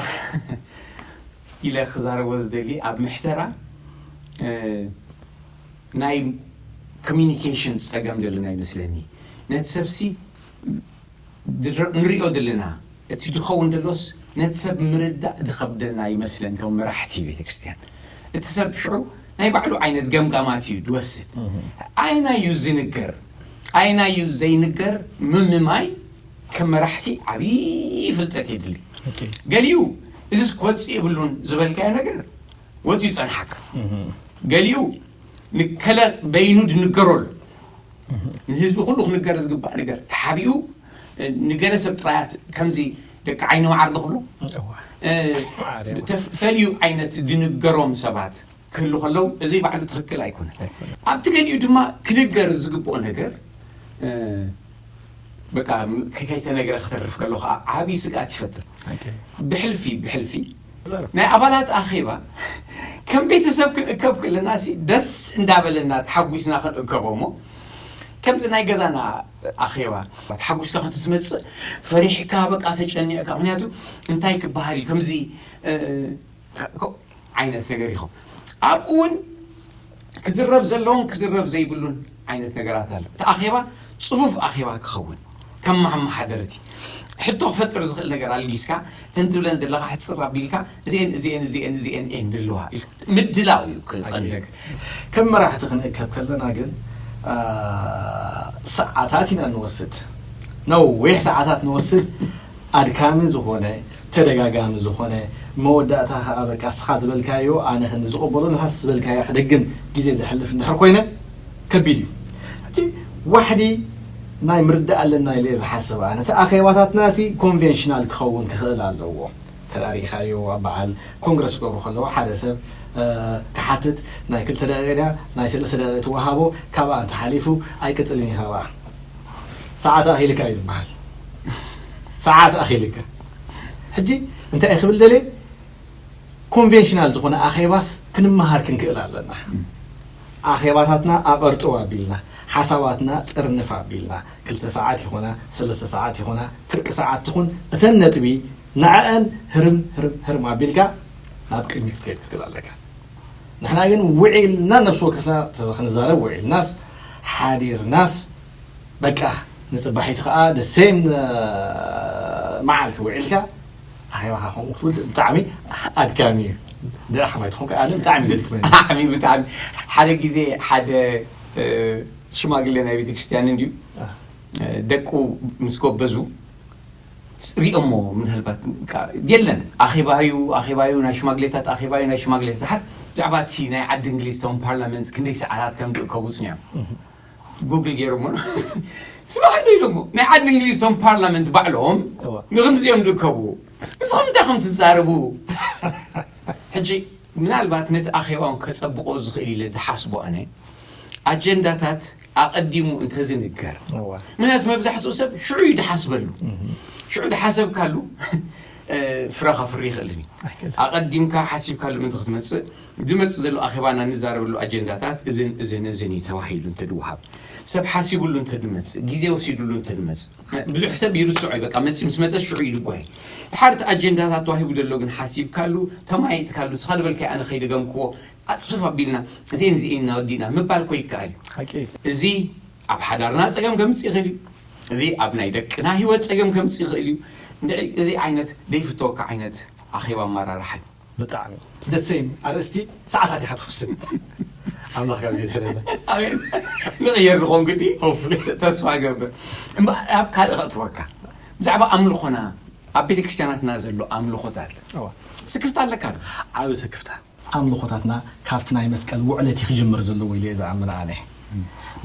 ኢለ ክዛረቦ ዝደሊ ኣብ ምሕደራ፣ እ፣ ናይ ኮሚኒኬሽን ጸገም ዘሎ ናይ መስለኒ። ነቲ ሰብሲ ድር-፣ ንሪኦ ዘለና፣ እቲ ድኸውን ደሎስ ነቲ ሰብ ምርዳእ ድኸብደና ይመስለን ከም መራሕቲ ቤተክርስትያን። እቲ ሰብ ሽዑ ናይ ባዕሉ ዓይነት ገምጋማት እዩ ድወስድ። ኣይናዩ ዝንገር፣ ኣይናዩ ዘይንገር ምምማይ ከም መራሕቲ ዓብዪ ፍልጠት የድሊ። ኦኬ። ገሊኡ እዚስ ክወፅእ የብሉን ዝበልካዮ ነገር ወፂኡ ይፀንሓካ። ገሊኡ ንከለ በይኑ ድንገረሉ፣ ንህዝቢ ኩሉ ክንገር ዝግባእ ነገር ተሓቢኡ፣ ንገለ ሰብ ጥራያት ከምዚ ደቂ ዓይኒ መዓር ዝኽብሉ፣ እዋ። እ፣ ማዕረ። ተፍ-፣ ፈልዩ ዓይነት ድንገሮም ሰባት ክህሉ ከለዉ፣ እዚ ባዕሉ ትኽክል ኣይኮነን። ኣይኮነን። ኣብቲ ገሊኡ ድማ ክንገር ዝግብኦ ነገር፣ እ፣ በቃ፣ ከ-፣ ከይተነግረ ክተርፍ ከሎ ከዓ ዓብዪ ስግኣት ይፈጥር። ኦኬ። ብሕልፊ፣ ብሕልፊ፣ ናይ ኣባላት ኣኼባ ከም ቤተሰብ ክንእከብ ከለና ሲ ደስ እንዳበለና ተሓጒስና ክንእከቦ እሞ፣ ከምዚ ናይ ገዛና ኣኼባ ተሓጒስካ ከምቲ ትመጽእ ፈሪሕካ፣ በቃ ተጨኒቕካ። ምኽንያቱ እንታይ ክበሃል እዩ ከምዚ፣ እ፣ እ፣ ዓይነት ነገር ኢኹም። ኣብኡ እውን ክዝረብ ዘለዎን ክዝረብ ዘይብሉን ዓይነት ነገራት ኣሎ። እቲ ኣኼባ ጽፉፍ ኣኼባ ክኸውን ከም መሓመሓደርቲ ሕቶ ክፈጥር ዝኽእል ነገር ኣልጊስካ፣ ተን ትብለን ዘለኻ ሕጽር ኣቢልካ፣ እዚኤን፣ እዚኤን፣ እዚኤን፣ እዚኤን እየን ዘለዋ ኢልካ ምድላው እዩ ቀንዲ ነገር። ከም መራሕቲ ክንእከብ ከለና ግን፣ አ፣ ሰዓታት ኢና እንወስድ። ነዊሕ ሰዓታት ንወስድ። ኣድካሚ ዝኾነ፣ ተደጋጋሚ ዝኾነ፣ መወዳእታ ኸኣ በቃ እስኻ ዝበልካዮ ኣነ ክንዲ ዝቕበሎ፣ ንኻስ ዝበልካያ ክደግም ግዜ ዘሕልፍ እንድሕር ኮይነ ከቢድ እዩ። ሕጂ ዋሕዲ ናይ ምርዳእ ኣለና ኢለ እየ ዝሓስብ ኣነ። እቲ ኣኼባታትናሲ ኮንቬንሽናል ክኸውን ክኽእል ኣለዎ። ተዳሪኻዮ ኣብ በዓል ኮንግረስ ክገብሩ ከለዉ ሓደ ሰብ፣ እ፣ ክሓትት ናይ ክልተ ደቂቕ ድያ ናይ ሰለስተ ደቂቕ ትወሃቦ፣ ካብኣ እንተሓሊፉ ኣይቅጽልን እዩ ካብኣ። ሰዓት ኣኺልካ እዩ ዝበሃል። ሰዓት ኣኺልካ። ሕጂ እንታይ ክብል ደልየ? ኮንቬንሽናል ዝኾነ ኣኼባስ ክንመሃር ክንክእል ኣለና። ኣኼባታትና ኣቐርጥው ኣቢልና፣ ሓሳባትና ጥርንፍ ኣቢልና፣ ክልተ ሰዓት ይኹና፣ ሰለስተ ሰዓት ይኹና፣ ፍርቂ ሰዓት ትኹን፣ እተን ነጥቢ ንዐኣን ህርም፣ ህርም፣ ህርም ኣቢልካ ናብ ቅድሚት ክትከይድ ክትክእል ኣለካ። ንሕና ግን ውዒልና፣ ነብሲ ወከፍና ክንዛረብ ውዒልናስ፣ ሓዲርናስ፣ በቃ፣ ንጽባሒቱ ከኣ the same፣ እ፣ መዓልቲ ውዒልካ፣ ኣኼባኻ ከምኡ ክትውድእ ብጣዕሚ ኣድካሚ እዩ። ድኣ ከማይ ትኾን ከኣ ብጣዕሚ ዘድክመኒ። ብጣዕሚ፣ ብጣዕሚ። ሓደ ግዜ ሓደ፣ እ፣ ሽማግለ ናይ ቤተክርስትያን እንድዩ፣ እ። እ፣ ደቁ ምስ ጎበዙ ሪኦሞ ምናልባት፣ በቃ፣ የለን፣ ኣኼባዩ፣ ኣኼባዩ ናይ ሽማግሌታት፣ ኣኼባዩ ናይ ሽማግሌታት። ድሓር ብዛዕባ እቲ ናይ ዓዲ እንግሊዝ፣ እቶም ፓርላመንት ክንደይ ሰዓታት ከም ዝእከቡ ጽኒዖም። እህ። ጉግል ገይሮሞ። ስማዕ እንዶ ኢሎሞ። ናይ ዓዲ እንግሊዝ፣ እቶም ፓርላመንት ባዕሎም እዋ። ንኽምዚኦም ዝእከቡ። ንስኹም እንታይ ከም ትዛረቡ? ሕጂ፣ ምናልባት ነቲ ኣኼባውን ከጸብቆ ዝኽእል ኢለ ዝሓስቦ ኣነ፣ ኣጀንዳታት ኣቐዲሙ እንተዝንገር። እዋ። ምክንያቱ መብዛሕትኡ ሰብ ሽዑ እዩ ዝሓስበሉ። እህ። ሽዑ ዝሓሰብካሉ፣ እ፣ ፍረ ከፍሪ ይኽእልን እዩ። ኣይክእልን። ኣቐዲምካ ሓሲብካሉ ምእንቲ ክትመጽእ፣ ዝመጽእ ዘሎ ኣኼባና ንዛረበሉ ኣጀንዳታት እዝን፣ እዝን፣ እዝን እዩ ተባሂሉ እንተድወሃብ፣ ሰብ ሓሲቡሉ እንተድመጽእ፣ ግዜ ወሲዱሉ እንተድመጽእ፣ ብዙሕ ሰብ ይርስዖ እዩ። በቃ መጺ-፣ ምስ መጸ ሽዑ ይድጓይ። ድሓር እቲ ኣጀንዳታት ተዋሂቡ ዘሎ ግን ሓሲብካሉ፣ ተማይጥካሉ፣ ንስኻ ዝበልካዮ ኣነ ከይደገምክዎ፣ ኣጽፍፍ ኣቢልና፣ እዚኤን፣ እዚኤን እናወዲእና ምባል እኮ ይከኣል እዩ። ሓቂ። እዚ ኣብ ሓዳርና ጸገም ከምጽእ ይኽእል እዩ። እዚ ኣብ ናይ ደቅና ህይወት ጸገም ከምጽእ ይኽእል እዩ። እንድዒ፣ እዚ ዓይነት ዘይፍተወካ ዓይነት ኣኼባ ኣመራርሓ እዩ። ብጣዕሚ። The same ኣርእስቲ ሰዓታት ኢኻ ትወስድ። ኣምላኽ ካብ ዘይድሕረና። ኣሜን። ንቕየር ንኾን ግዲ Hopefully። ተስፋ ገብር። እምበኣር ኣብ ካልእ ከእትወካ፣ ብዛዕባ ኣምልኾና፣ ኣብ ቤተ ክርስቲያናትና ዘሎ ኣምልኾታት እዋ። ስክፍታ ኣለካ ዶ? ዓብ ስክፍታ። ኣምልኾታትና ካብቲ ናይ መስቀል ውዕለት እዩ ክጅምር ዘለዎ ኢለ እየ ዝኣምን ኣነ።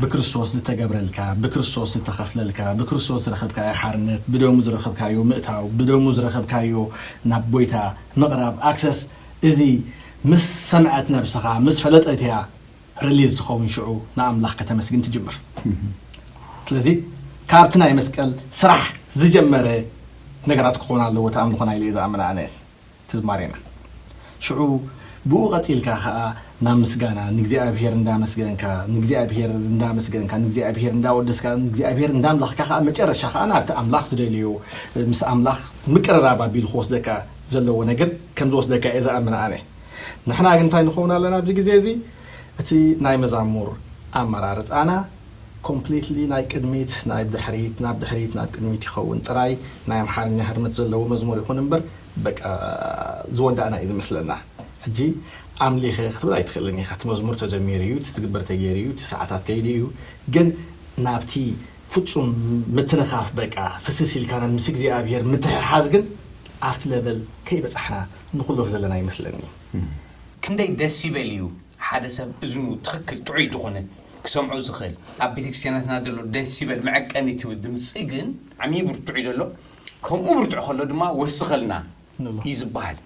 ብክርስቶስ ዝተገብረልካ፣ ብክርስቶስ ዝተኸፍለልካ፣ ብክርስቶስ ዝረኸብካዮ ሓርነት፣ ብደሙ ዝረኸብካዮ ምእታው፣ ብደሙ ዝረኸብካዮ ናብ ጎይታ ምቕራብ ኣክሰስ፣ እዚ ምስ ሰምዐት ነብስኻ ምስ ፈለጠት እያ ሪሊዝ ትኸውን፣ ሽዑ ንኣምላኽ ከተመስግን ትጅምር። ስለዚ ካብቲ ናይ መስቀል ስራሕ ዝጀመረ ነገራት ክኾን ኣለዎ እቲ ኣምልኾና ኢለ እየ ዝኣምን ኣነ። ትዝማሬና ሽዑ ብኡ ቀፂልካ ከዓ ናብ ምስጋና ንእግዚኣብሔር እንዳመስገንካ ንእግዚኣብሔር እንዳመስገንካ ንእግዚኣብሔር እንዳወደስካ ንእግዚኣብሔር እንዳምለኽካ ከዓ መጨረሻ ከዓ ናብቲ ኣምላኽ ዝደልዮ ምስ ኣምላኽ ምቅርራብ ኣቢሉ ክወስደካ ዘለዎ ነገር ከም ዝወስደካ እየ ዝኣምን ኣነ። ንሕና ግን እንታይ ንኸውን ኣለና ኣብዚ ግዜ እዚ? እቲ ናይ መዛሙር ኣመራርፃና ኮምፕሊትሊ ናይ ቅድሚት ናይ ድሕሪት ናብ ድሕሪት ናብ ቅድሚት ይኸውን ጥራይ። ናይ ኣምሓርኛ ህርመት ዘለዎ መዝሙር ይኹን እምበር በቃ ዝወዳእና እዩ ዝመስለና። ሕጂ ኣምሊኸ ክትብል ኣይትኽእልን ኢኻ። እቲ መዝሙር ተዘሚሩ እዩ፣ እቲ ዝግበር ተገይሩ እዩ፣ እቲ ሰዓታት ከይዱ እዩ። ግን ናብቲ ፍጹም ምትንኻፍ በቃ ፍስስ ኢልካ ናብ ምስ እግዚኣብሔር ምትሕሓዝ ግን ኣብቲ ለቨል ከይበጻሕና ንኹልፍ ዘለና ይመስለኒ። ክንደይ ደሲበል እዩ ሓደ ሰብ እዝኑ ትኽክል ጥዑይ ዝኾነ ክሰምዖ ዝኽእል? ኣብ ቤተክርስትያናትና ዘሎ ደሲበል መዐቀኒ እቲ ድምፂ ግን ዓሚ ብርቱዕ እዩ ዘሎ። ከምኡ ብርቱዕ ከሎ ድማ ወስኸልና እዩ ዝበሃል።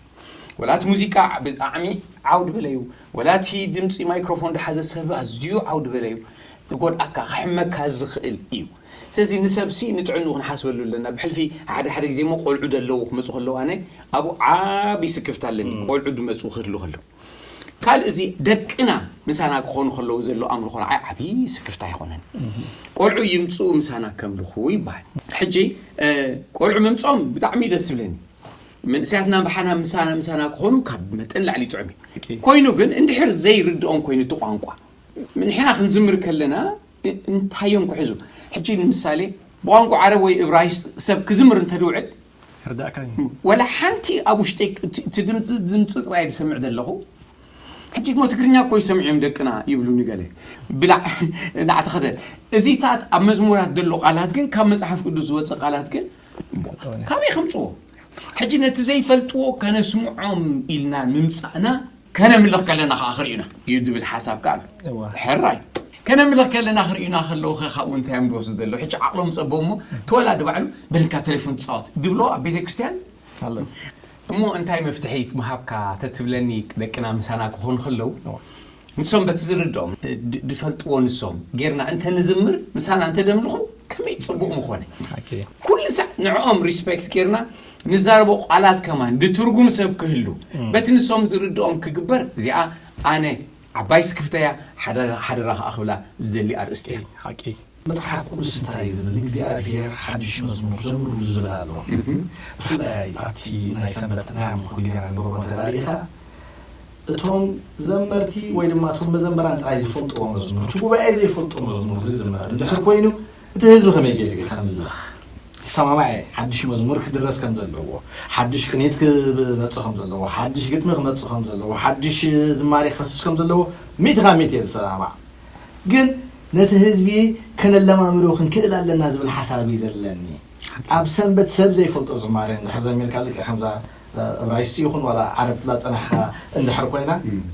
ወላ እቲ ሙዚቃ ብጣዕሚ ዓውድ በለዩ፣ ወላ እቲ ድምፂ ማይክሮፎን ዝሓዘ ሰብ ኣዝዩ ዓውድ በለዩ፣ ክጎድኣካ ክሕመካ ዝኽእል እዩ። ስለዚ ንሰብሲ ንጥዕንኡ ክንሓስበሉ ኣለና። ብሕልፊ ሓደ ሓደ ግዜ እሞ ቆልዑ ደለዉ ክመፁ ከለዉ ኣነ ኣብኡ ዓብዪ ስክፍታ ኣለኒ። ቆልዑ ድመፁ ክህሉ ከለዉ ካልእ እዚ ደቅና ምሳና ክኾኑ ከለዉ ዘሎ ኣምልኾ ንዓይ ዓብዪ ስክፍታ ኣይኮነን። ቆልዑ ይምፅኡ ምሳና ከምልኹ ይበሃል። ሕጂ ቆልዑ ምምፅኦም ብጣዕሚ ደስ ዝብለኒ። መንእሰያትና ብሓና ምሳና ምሳና ክኾኑ ካብ መጠን ላዕሊ ጥዑም እዩ። ኮይኑ ግን እንድሕር ዘይርድኦም ኮይኑ እቲ ቋንቋ ንሕና ክንዝምር ከለና እንታይ እዮም ክሕዙ? ሕጂ ንምሳሌ ብቋንቋ ዓረብ ወይ እብራይስጥ ሰብ ክዝምር እንተድውዕል ርዳእካ ወላ ሓንቲ ኣብ ውሽጠይ እቲ ድምፂ ድምፂ ጥራይ ዝሰምዕ ዘለኹ። ሕጂ እሞ ትግርኛ እኮ ይሰምዑ እዮም ደቅና ይብሉኒ ገለ ብላዕ እናዕተኸተ። እዚታት ኣብ መዝሙራት ዘሎ ቃላት ግን ካብ መፅሓፍ ቅዱስ ዝወፀ ቃላት ግን ካበይ ከምፅዎ? ሕጂ ነቲ ዘይፈልጥዎ ከነስምዖም ኢልና ምምፃእና ከነምልኽ ከለና ከዓ ክርእዩና እዩ ዝብል ሓሳብ ከዓ ኣሎ። ሕራይ ከነምልኽ ከለና ክርእዩና ከለዉ ከ ካብኡ እንታይ እዮም ዝወስዱ ዘለዉ? ሕጂ ዓቕሎም ፀቦ እሞ እቲ ወላዲ ባዕሉ በልካ ቴሌፎን ትፃወት ድብሎ ኣብ ቤተ ክርስቲያን ኣሎ። እሞ እንታይ መፍትሒ ምሃብካ ተትብለኒ ደቅና ምሳና ክኾኑ ከለዉ ንሶም በቲ ዝርድኦም ድፈልጥዎ ንሶም ጌርና እንተ ንዝምር ምሳና እንተ ደምልኹ ከመይ ፅቡቕ ምኾነ። ኩሉ ሳዕ ንዕኦም ሪስፔክት ጌርና ንዛረቦ ቃላት ከማን ድትርጉም ሰብ ክህሉ በቲ ንሶም ዝርድኦም ክግበር እዚኣ ኣነ ዓባይ ስክፍተያ ሓደራ ከዓ ክብላ ዝደሊ ኣርእስቲ እያ። ሓቂ መጽሓፍ ቅዱስ እንታይ እዩ ዝብል? እግዚኣብሔር ሓድሽ መዝሙር ዘምሩ ዝብል ኣሎ። ብፍላይ ኣብቲ ናይ ሰንበት ናይ ኣምልኾ ግዜና ንገብሮ እንተዳሪእኻ እቶም ዘመርቲ ወይ ድማ እቶም መዘምራን ጥራይ ዝፈልጥዎ መዝሙር እቲ ጉባኤ ዘይፈልጦ መዝሙር ዝዝመር እንድሕር ኮይኑ እቲ ህዝቢ ከመይ ገይሩ እዩ ከምልኽ? ሰማማዕ ሓድሽ መዝሙር ክድረስ ከም ዘለዎ ሓድሽ ቅኔት ክመፅእ ከም ዘለዎ ሓድሽ ግጥሚ ክመፅእ ከም ዘለዎ ሓድሽ ዝማሬ ክፈስስ ከም ዘለዎ ሚእቲ ካብ ሚእቲ እየ ዝሰማማዕ። ግን ነቲ ህዝቢ ከነለማምዶ ክንክእል ኣለና ዝብል ሓሳብ እዩ ዘለኒ። ኣብ ሰንበት ሰብ ዘይፈልጦ ዝማሬ እንድሕር ዘሚርካ ልክዕ ከምዛ እብራይስጢ ይኹን ዋላ ዓረብ ላፀናሕካ እንድሕር ኮይና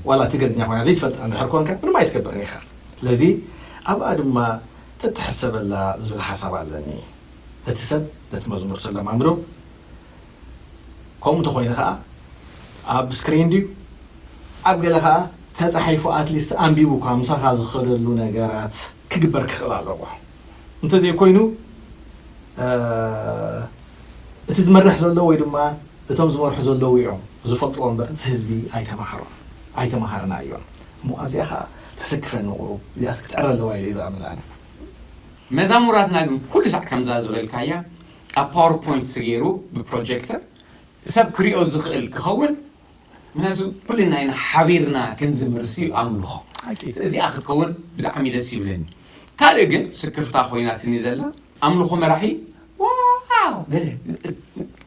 ዋላ ትግርኛ ኮይና ዘይትፈልጣ እንድሕር ኮንካ ምንም ኣይትገብርን ኢኻ። ስለዚ ኣብኣ ድማ ተትሕሰበላ ዝብል ሓሳብ ኣለኒ። ነቲ ሰብ ነቲ መዝሙር ተለማምዶ። ከምኡ እንተኾይኑ ከዓ ኣብ ስክሪን ድዩ ኣብ ገለ ከዓ ተፃሒፉ ኣትሊስት ኣንቢቡ እኳ ምሳኻ ዝኸደሉ ነገራት ክግበር ክኽእል ኣለዎ። እንተዘይኮይኑ እቲ ዝመርሕ ዘሎ ወይ ድማ እቶም ዝመርሑ ዘለዉ እዮም ዝፈልጥዎ እምበር እቲ ህዝቢ ኣይተማሃሮን ኣይተማሃርና እዮም። እሞ ኣብዚኣ ከዓ ተሰክፈኒ ቁሩብ እዚኣስ ክትዕረ ኣለዋ ኢለ ዝኣምን ኣነ። መዛሙራትና ግን ኩሉ ሳዕ ከምዛ ዝበልካያ ኣብ ፓወርፖይንት ተገይሩ ብፕሮጀክተር ሰብ ክሪኦ ዝኽእል ክኸውን ምክንያቱ ኩልና ኢና ሓቢርና ክንዝምር ሲ ኣምልኾ እዚኣ ክትከውን ብጣዕሚ ደስ ይብለኒ። ካልእ ግን ስክፍታ ኮይናትኒ ዘላ ኣምልኾ መራሒ ዋው ገለ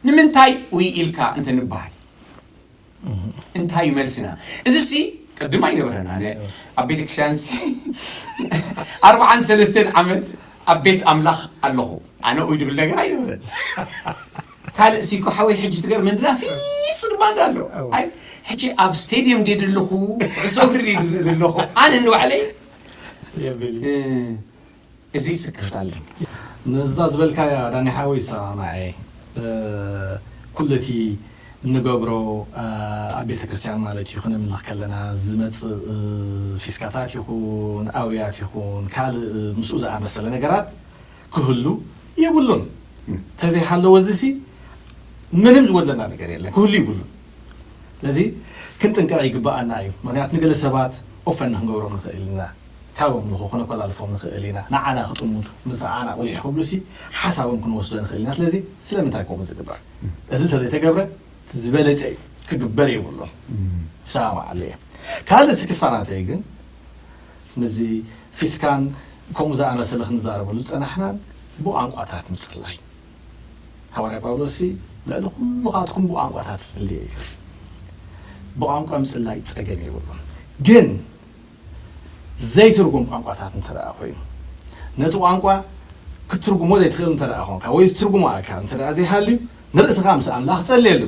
ንምንታይ ውይ ኢልካ እንተ ንበሃል እንታይ እዩ መልስና? እዚ ሲ ቅድም ኣይነበረን። ኣነ ኣብ ቤተክርስትያን ኣርባዓን ሰለስተን ዓመት ኣብ ቤት ኣምላኽ ኣለኹ። ኣነ ኡይ ድብል ነገር ኣይነበረን። ካልእ ሲ እኮ ሓወይ ሕጂ ትገርመኒ ድላ ፊልስ ድማ እንዳሎ። ኣይ ሕጂ ኣብ ስቴድየም ድየ ዘለኹ፣ ኩዕሶ እግሪ ድየ ዘለኹ ኣነ ንባዕለይ እዚ ስክፍታ ኣለኒ። ነዛ ዝበልካያ ዳኒ ሓወይ ይሰማማዕ እየ። ኩሉ እቲ እንገብሮ ኣብ ቤተ ክርስቲያን ማለት እዩ ክነምልኽ ከለና ዝመፅእ ፊስካታት ይኹን ኣውያት ይኹን ካልእ ምስኡ ዝኣመሰለ ነገራት ክህሉ የብሉን። ተዘይሃለወ እዚሲ ምንም ዝጎድለና ነገር የለን፣ ክህሉ ይብሉን። ስለዚ ክንጥንቀቕ ይግብኣና እዩ። ምክንያቱ ንገለ ሰባት ኦፈን ክንገብሮም ንኽእል ኢና፣ ካብ ኣምልኾ ክነኮላልፎም ንኽእል ኢና፣ ንዓና ክጥምቱ፣ ምስ ንዓና ቁሊሕ ክብሉሲ ሓሳቦም ክንወስዶ ንኽእል ኢና። ስለዚ ስለምንታይ ከምኡ ዝግበር? እዚ እንተዘይተገብረ ዝበለፀ እዩ፣ ክግበር የብሉን። ይሰማማዓሉ እየ። ካልእ ስክፍታ ናተይ ግን ምስዚ ፊስካን ከምኡ ዝኣመሰለ ክንዛረበሉ ዝፀናሕናን ብቋንቋታት ምፅላይ። ሃዋርያ ጳውሎስ ሲ ልዕሊ ኩሉኻትኩም ብቋንቋታት ጸልየ እዩ። ብቋንቋ ምጽላይ ጸገም የብሉን። ግን ዘይትርጉም ቋንቋታት እንተ ደኣ ኮይኑ፣ ነቲ ቋንቋ ክትትርጉሞ ዘይትኽእል እንተ ደኣ ኾንካ ወይ ዝትርጉሞ ኣካል እንተ ደኣ ዘይሃልዩ፣ ንርእስኻ ምስ ኣምላኽ ጸልየሉ።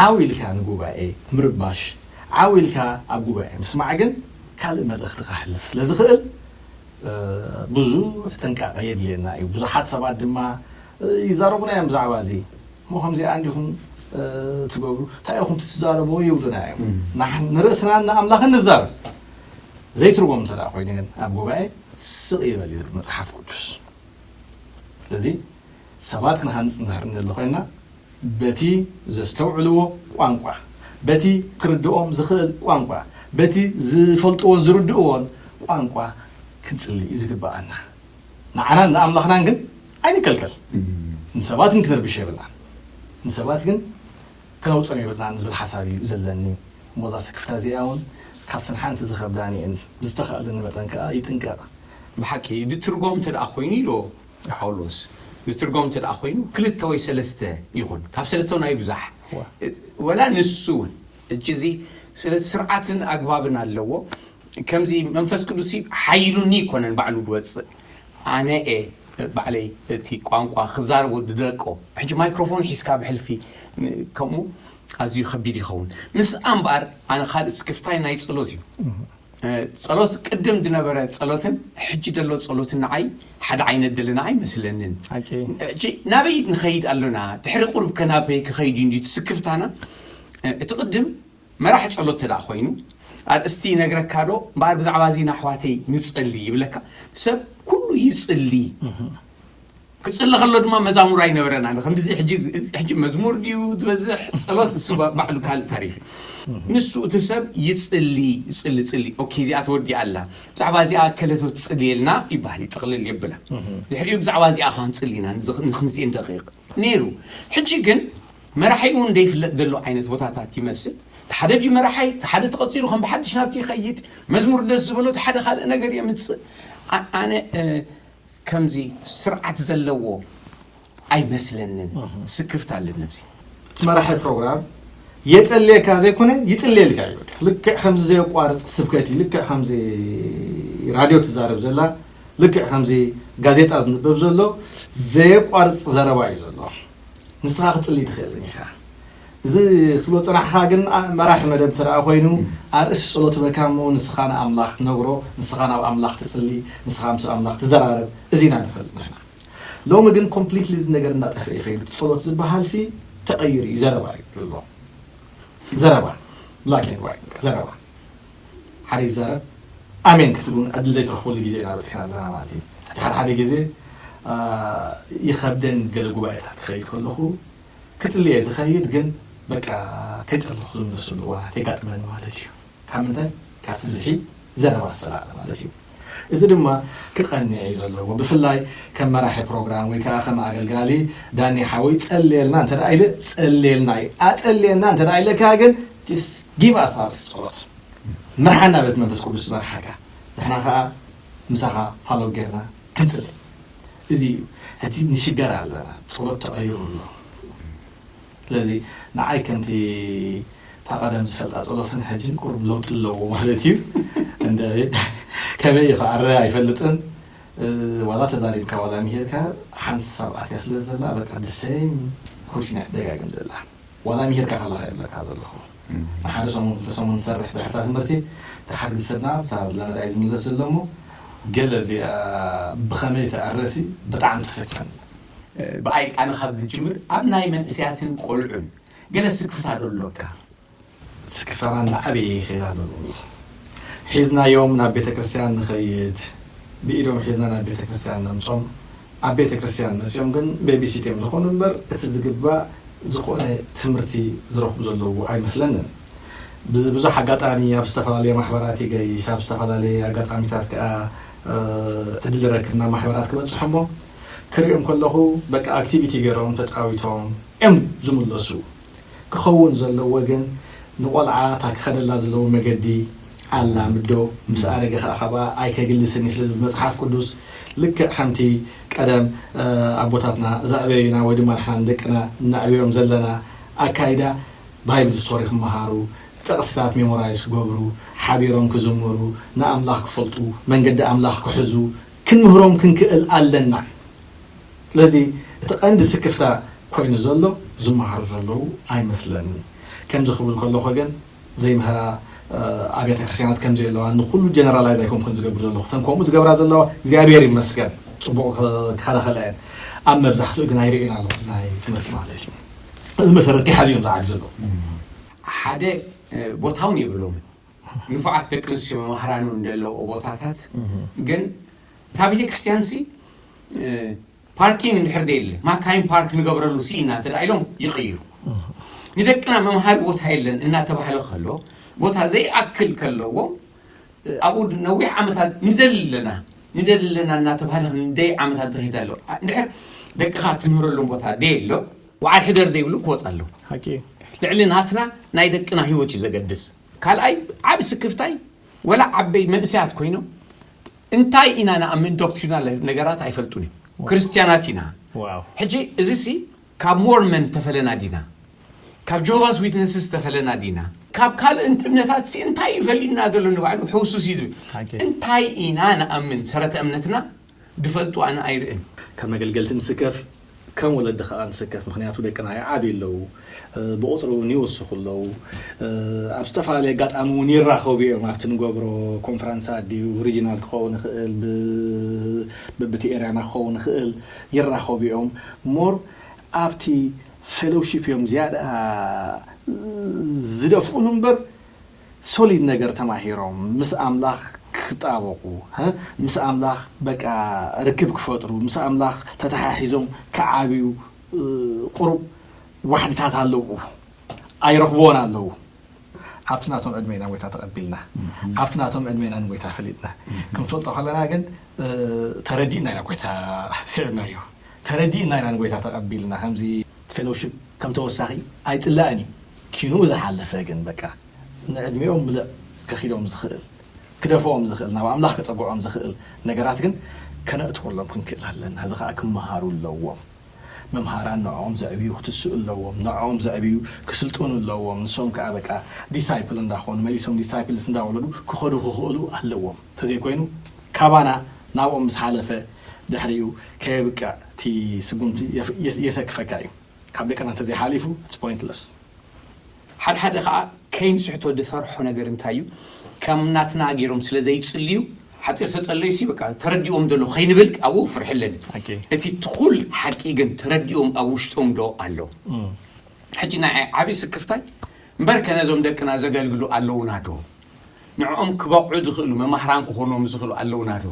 ዓው ኢልካ ንጉባኤ ምርባሽ፣ ዓው ኢልካ ኣብ ጉባኤ ምስማዕ ግን ካልእ መልእኽቲ ከሕልፍ ስለ ዝኽእል፣ ብዙሕ ጥንቃቐ የድልየና እዩ። ብዙሓት ሰባት ድማ ይዛረቡና እዮም ብዛዕባ እዚ። እሞ ከምዚኣ እንዲኹም ትገብሩ፣ እንታይ ኢኹም ትዛረቡ ይብሉና እዮም። ንርእስናን ንኣምላኽን ንዛረብ። ዘይትርጎም እንተ ደኣ ኮይኑ ግን ኣብ ጉባኤ ስቕ ይበል እዩ መጽሓፍ ቅዱስ። ስለዚ ሰባት ክንሃንጽ እንድሕር ንደሊ ኮይና በቲ ዘስተውዕልዎ ቋንቋ፣ በቲ ክርድኦም ዝኽእል ቋንቋ፣ በቲ ዝፈልጥዎን ዝርድእዎን ቋንቋ ክንጽሊ እዩ ዝግብኣና። ንዓናን ንኣምላኽናን ግን ኣይንከልከል። ንሰባትን ክንርብሽ የብልናን። ንሰባት ግን ክነውጾም የብልናን ዝብል ሓሳብ እዩ ዘለኒ። እሞ እዛ ስክፍታ እዚኣ እውን ካብተን ሓንቲ ዝኸብዳኒ እየን። ብዝተኻእለኒ መጠን ከኣ ይጥንቀቕ። ብሓቂ ዝትርጎም እንተ ደኣ ኮይኑ ኢሉ ጳውሎስ፣ ዝትርጎም እንተ ደኣ ኮይኑ ክልተ ወይ ሰለስተ ይኹን፣ ካብ ሰለስተ ናይ ብዙሕ ወላ ንሱ እውን እጂ እዚ ስለ ስርዓትን ኣግባብን ኣለዎ። ከምዚ መንፈስ ቅዱስ ሓይሉኒ ይኮነን ባዕሉ ድወፅእ ኣነ እየ ባዕለይ እቲ ቋንቋ ክዛረቦ ድደቆ። ሕጂ ማይክሮፎን ሒዝካ ብሕልፊ ከምኡ ኣዝዩ ከቢድ ይኸውን። ምስኣ እምበኣር ኣነ ካልእ ስክፍታይ ናይ ጸሎት እዩ። ጸሎት ቅድም ዝነበረ ጸሎትን ሕጂ ዘሎ ጸሎትን ንዓይ ሓደ ዓይነት ዘለና ኣይመስለንን። ሕጂ ናበይ ንኸይድ ኣሎና? ድሕሪ ቁርብ ከ ናበይ ክኸይድ እዩ እንድዩ እቲ ስክፍታና? እቲ ቅድም መራሕ ጸሎት ተደኣ ኮይኑ ኣርእስቲ ይነግረካ ዶ እምበኣር ብዛዕባ እዚ ንኣሕዋተይ ንጸሊ ይብለካ። ሰብ ኩሉ ይጽሊ። ክጽሊ ከሎ ድማ መዛሙር ኣይነበረና። ከምዚ ሕጂ መዝሙር ድዩ ዝበዝሕ ጸሎት እሱ ባዕሉ ካልእ ታሪኽ እዩ። ንሱ እቲ ሰብ ይጽሊ ይጽሊ ጽሊ ኦኬ እዚኣ ተወዲኣ ኣላ ብዛዕባ እዚኣ ከለቶ ትጽልየልና ይበሃል ይጥቕልል የብላ። ድሕሪኡ ብዛዕባ እዚኣ ከዓ ንጽሊ ኢና ንኽምዚኤን ደቂቕ ነይሩ። ሕጂ ግን መራሒኡ እውን ዘይፍለጥ ዘሎ ዓይነት ቦታታት ይመስል። ሓደ ድዩ መራሓይ ሓደ ተቐጺሉ ከም ብሓድሽ ናብቲ ይኸይድ። መዝሙር ደስ ዝበሎ ሓደ ካልእ ነገር የምጽእ። ኣነ ከምዚ ስርዓት ዘለዎ ኣይመስለንን። ስክፍት ኣለኒ ኣብዚ። እቲ መራሒ ፕሮግራም የጸልየካ ዘይኮነ ይጽልየልካ እዩ። ልክዕ ከምዚ ዘየቋርጽ ስብከት እዩ። ልክዕ ከምዚ ራድዮ ትዛረብ ዘላ፣ ልክዕ ከምዚ ጋዜጣ ዝንበብ ዘሎ ዘየቋርጽ ዘረባ እዩ ዘሎ። ንስኻ ክትጽሊ ትኽእልን ኢኻ። እዚ ክትብሎ ጽናሕኻ ግን መራሒ መደብ እንተ ደኣ ኮይኑ ኣርእስቲ ጸሎት በካ እሞ ንስኻ ንኣምላኽ ትነግሮ፣ ንስኻ ናብ ኣምላኽ ትጽሊ፣ ንስኻ ምስ ኣምላኽ ትዘራረብ። እዚ ኢና ንፈልጥ ንሕና። ሎሚ ግን ኮምፕሊትሊ እዚ ነገር እንዳጠፍአ ይኸይድ። ጸሎት ዝበሃል ሲ ተቐይሩ እዩ። ዘረባ እዩ ዘሎ። ዘረባ black and white ዘረባ ሓደ ይዛረብ ኣሜን ክትብሉ እውን ዕድል ዘይትረኽበሉ ግዜ ኢና በፂሕና ኣለና ማለት እዩ። ሕጂ ሓደ ሓደ ግዜ ይኸብደን ገለ ጉባኤታት ክኸይድ ከለኹ ክፅልየ ዝኸይድ ግን በቃ ከይፀለኹ ዝምለሰሉ እዋናት የጋጥመኒ ማለት እዩ። ካብ ምንታይ? ካብቲ ብዝሒ ዘረባ ዝተላዕለ ማለት እዩ። እዚ ድማ ክቐንዕ እዩ ዘለዎ። ብፍላይ ከም መራሒ ፕሮግራም ወይ ከዓ ከም ኣገልጋሊ ዳኒ ሓወይ ፀልየልና እንተ ደኣ ኢለ ፀልየልና እዩ። ኣፀልየና እንተ ደኣ ኢለካ ግን just give us ኣርእስቲ ጸሎት። ምርሓና በቲ መንፈስ ቅዱስ ዝመርሓካ። ንሕና ከዓ ምሳኻ follow ጌርና ክንፅሊ። እዚ እዩ። ሕጂ ንሽገር ኣለና። ጸሎት ተቐይሩ ኣሎ። ስለዚ ንዓይ ከምቲ እታ ቀደም ዝፈልጣ ጸሎትን ሕጅን ቁሩብ ለውጢ ኣለዎ ማለት እዩ። እንደ ከመይ እዩ ክዓረ ኣይፈልጥን። እ፣ ዋላ ተዛሪብካ ዋላ ምሄድካ ሓንቲ ሰብኣት እያ ስለ ዘላ በቃ ደሰይም ኩሽና ትደጋግም ዘላ። ዋላ ምሄድካ ከለኻ የብለካ ዘለኹ። ንሓደ ሰሙን ክልተ ሰሙን ዝሰርሕ ድሕርታ ትምህርቲ ተሓግድ ሰብና ኣብታ ለመዳይ ዝምለስ ዘሎ እሞ ገለ እዚኣ ብኸመይ ተዕረሲ ብጣዕሚ ተሰክፈኒ። ብኣይ ኣነ ካብ ዝጅምር ኣብ ናይ መንእስያትን ቆልዑን ገለ ስክፍታ ዶ ኣለካ? ስክፍታና እንዳዓበየ ይኸይድ ኣሎ። ሒዝናዮም ናብ ቤተ ክርስቲያን ንኸይድ፣ ብኢዶም ሒዝና ናብ ቤተ ክርስቲያን ነምጾም። ኣብ ቤተ ክርስቲያን መጺኦም ግን ቤቢሲት እዮም ዝኾኑ እምበር እቲ ዝግባእ ዝኾነ ትምህርቲ ዝረኽቡ ዘለዉ ኣይመስለንን። ብብዙሕ ኣጋጣሚ ኣብ ዝተፈላለየ ማሕበራት ይገይሽ፣ ኣብ ዝተፈላለየ ኣጋጣሚታት ከኣ ዕድል ረክብና ማሕበራት ክበጽሕ እሞ ክሪኦም ከለኹ በቃ ኣክቲቪቲ ገይሮም ተጻዊቶም እዮም ዝምለሱ። ክኸውን ዘለዎ ግን ንቆልዓ እታ ክኸደላ ዘለዎ መገዲ ኣላምዶ፣ ምስ ኣረገ ከዓ ካባኣ ኣይከግልስን እዩ። ስለዚ ብመፅሓፍ ቅዱስ ልክዕ ከምቲ ቀደም ኣቦታትና ዘዕበዩና ወይ ድማ ንሕና ንደቅና እነዕብዮም ዘለና ኣካይዳ ባይብል ስቶሪ ክመሃሩ፣ ጥቕስታት ሜሞራይዝ ክገብሩ፣ ሓቢሮም ክዝምሩ፣ ንኣምላኽ ክፈልጡ፣ መንገዲ ኣምላኽ ክሕዙ ክንምህሮም ክንክእል ኣለና። ስለዚ እቲ ቀንዲ ስክፍታ ኮይኑ ዘሎ ዝመሃሩ ዘለዉ ኣይመስለንን። ከምዚ ክብል ከለኹ ግን ዘይምህራ ኣብያተ ክርስቲያናት ከም ዘየለዋ ንኩሉ ጀነራላይዝ ኣይኮንኩን ዝገብር ዘለኹ። እተን ከምኡ ዝገብራ ዘለዋ እግዚኣብሔር ይመስገን ጽቡቕ ክኸላኸላ እየን። ኣብ መብዛሕትኡ ግን ኣይርእዩን ኣለኹ ናይ ትምህርቲ ማለት እዩ። እዚ መሰረት ከይሓዙ እዮም ዝዓቢ ዘለዉ። ሓደ ቦታውን የብሎምን። ንፉዓት ደቂ ኣንስትዮ መማህራን እውን ዘለዎ ቦታታት ግን እታ ቤተ ክርስቲያን ሲ ፓርኪንግ እንድሕር ደየለ ማካይን ፓርክ ንገብረሉ ሲኢና እንተ ኢሎም ይቕይሩ። ንደቅና መምሃሪ ቦታ የለን እናተባህለ ከሎ ቦታ ዘይኣክል ከለዎም ኣብኡ ነዊሕ ዓመታት ንደሊ ኣለና ንደሊ ኣለና እናተባህለ ክንደይ ዓመታት ተኺድ ኣሎ። እንድሕር ደቅኻ ትምህረሎም ቦታ ደየሎ በዓል ሕደር ደይብሉ ክወፅ ኣለዉ። ልዕሊ ናትና ናይ ደቅና ህይወት እዩ ዘገድስ። ካልኣይ ዓብ ስክፍታይ ወላ ዓበይ መንእሰያት ኮይኖም እንታይ ኢና ንኣምን ዶክትሪናል ነገራት ኣይፈልጡን እዮም። ክርስትያናት ኢና። ሕጂ እዚ ሲ ካብ ሞርመን ተፈለና ዲና? ካብ ጆቫስ ዊትነስስ ተፈለና ዲና? ካብ ካልእ እምነታት ሲ እንታይ እዩ ፈሊና ዘሎ ንባዕሉ ሕውሱስ እዩ ዝብል። እንታይ ኢና ንኣምን ሰረተ እምነትና ድፈልጡ ኣነ ኣይርእን። ካብ መገልገልቲ ንስከፍ ከም ወለዲ ከዓ ንስከፍ ምክንያቱ ደቅና ይዓብዩ ኣለዉ። ብቁፅሪ እውን ይወስኹ ኣለዉ። ኣብ ዝተፈላለየ ኣጋጣሚ እውን ይራኸቡ እዮም ኣብቲ ንገብሮ ኮንፈረንሳት ድዩ ሪጂናል ክኸውን ይኽእል ብብቲ ኤርያና ክኸውን ይኽእል ይራኸቡ እዮም። ሞር ኣብቲ ፌሎውሺፕ እዮም ዝያዳ ዝደፍኡሉ እምበር ሶሊድ ነገር ተማሂሮም ምስ ኣምላኽ ክጣበቑ ምስ ኣምላኽ በቃ ርክብ ክፈጥሩ ምስ ኣምላኽ ተተሓሒዞም ክዓብዩ ቁሩብ ዋሕድታት ኣለዉ ኣይረኽብዎን ኣለዉ። ኣብቲ ናቶም ዕድመ ኢና ጎይታ ተቐቢልና ኣብቲ ናቶም ዕድመ ኢና ንጎይታ ፈሊጥና ክንፈልጦ ከለና ግን ተረዲእና ኢና ጎይታ ስዕብናዮ ተረዲእና ኢና ንጎይታ ተቐቢልና ከምዚ ፌሎውሺፕ ከም ተወሳኺ ኣይፅላእን እዩ። ኪንኡ ዝሓለፈ ግን በቃ ንዕድሚኦም ምልእ ከኺዶም ዝኽእል ክደፍኦም ዝኽእል ናብ ኣምላኽ ከፀግዖም ዝኽእል ነገራት ግን ከነእትወሎም ክንክእል ኣለና። እዚ ከዓ ክመሃሩ ኣለዎም። መምሃራን ንዕኦም ዘዕብዩ ክትስኡ ኣለዎም። ንዕኦም ዘዕብዩ ክስልጥኑ ኣለዎም። ንሶም ከዓ በቃ ዲሳይፕል እንዳኾኑ መሊሶም ዲሳይፕልስ እንዳወለዱ ክኸዱ ክኽእሉ ኣለዎም። እንተዘይኮይኑ ካባና ናብኦም ምስ ሓለፈ ድሕሪኡ ከየብቅዕ እቲ ስጉምቲ የሰክፈካ እዩ። ካብ ደቅና እንተዘይሓሊፉ it's pointless። ሓደ ሓደ ከዓ ከይንስሕቶ ድፈርሖ ነገር እንታይ እዩ? ከም ናትና ገይሮም ስለ ዘይፅልዩ ሓፂር ተፀለዩ ሲ በቃ ተረዲኦም ዘሎ ከይንብል ኣብኡ ፍርሒ ኣለኒ። እቲ ትኹል ሓቂ ግን ተረዲኦም ኣብ ውሽጦም ዶ ኣሎ? ሕጂ ናይ ዓብዪ ስክፍታይ እምበርከ ነዞም ደቅና ዘገልግሉ ኣለውና ዶ? ንዕኦም ክበቕዑ ዝኽእሉ መማህራን ክኾኖም ዝኽእሉ ኣለውና ዶ?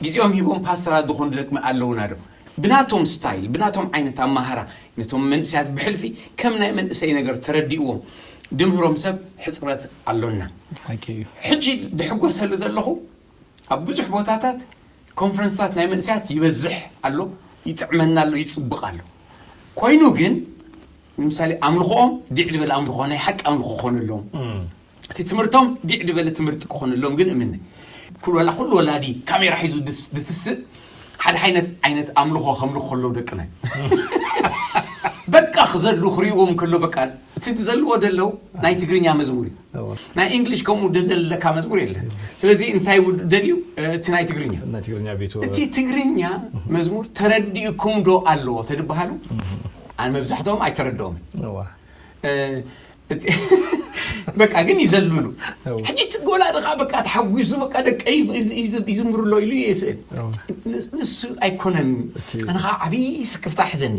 ግዜኦም ሂቦም ፓስተራት ዝኾኑ ደቅሚ ኣለውና ዶ? ብናቶም ስታይል ብናቶም ዓይነት ኣማሃራ ነቶም መንእሰያት ብሕልፊ ከም ናይ መንእሰይ ነገር ተረዲእዎም ድምህሮም ሰብ ሕፅረት ኣሎና። ሕጂ ድሕጎሰሉ ዘለኹ ኣብ ብዙሕ ቦታታት ኮንፈረንስታት ናይ መንእሰያት ይበዝሕ ኣሎ፣ ይጥዕመና ኣሎ፣ ይፅብቕ ኣሎ። ኮይኑ ግን ንምሳሌ ኣምልኾኦም ዲዕ ድበለ ኣምልኾ ናይ ሓቂ ኣምልኾ ክኾነሎም እቲ ትምህርቶም ዲዕ ድበለ ትምህርቲ ክኾነሎም ግን እምኒ ኩል ወላ ኩሉ ወላዲ ካሜራ ሒዙ ድትስእ ሓደ ዓይነት ዓይነት ኣምልኾ ከምልኽ ከለዉ ደቅና በቃ ክዘሉ ክርእዎም ከሎ በቃ እቲ ዝዘልዎ ደለው ናይ ትግርኛ መዝሙር እዩ። ናይ እንግሊሽ ከምኡ ደዘለካ መዝሙር የለን። ስለዚ እንታይ ደልዩ? እቲ ናይ ትግርኛ ናይ ትግርኛ ቤት እቲ ትግርኛ መዝሙር ተረዲእኩም ዶ ኣለዎ ተድበሃሉ ኣነ መብዛሕትኦም ኣይተረድኦምን። በቃ ግን ይዘሉሉ። ሕጂ ትጎላ ድኻ በቃ ተሓጒሱ በቃ ደቀይ ይዝምሩ ኣሎ ኢሉ ይስእል። ንሱ ኣይኮነን። ኣነ ከዓ ዓብዪ ስክፍታ ሕዘኒ።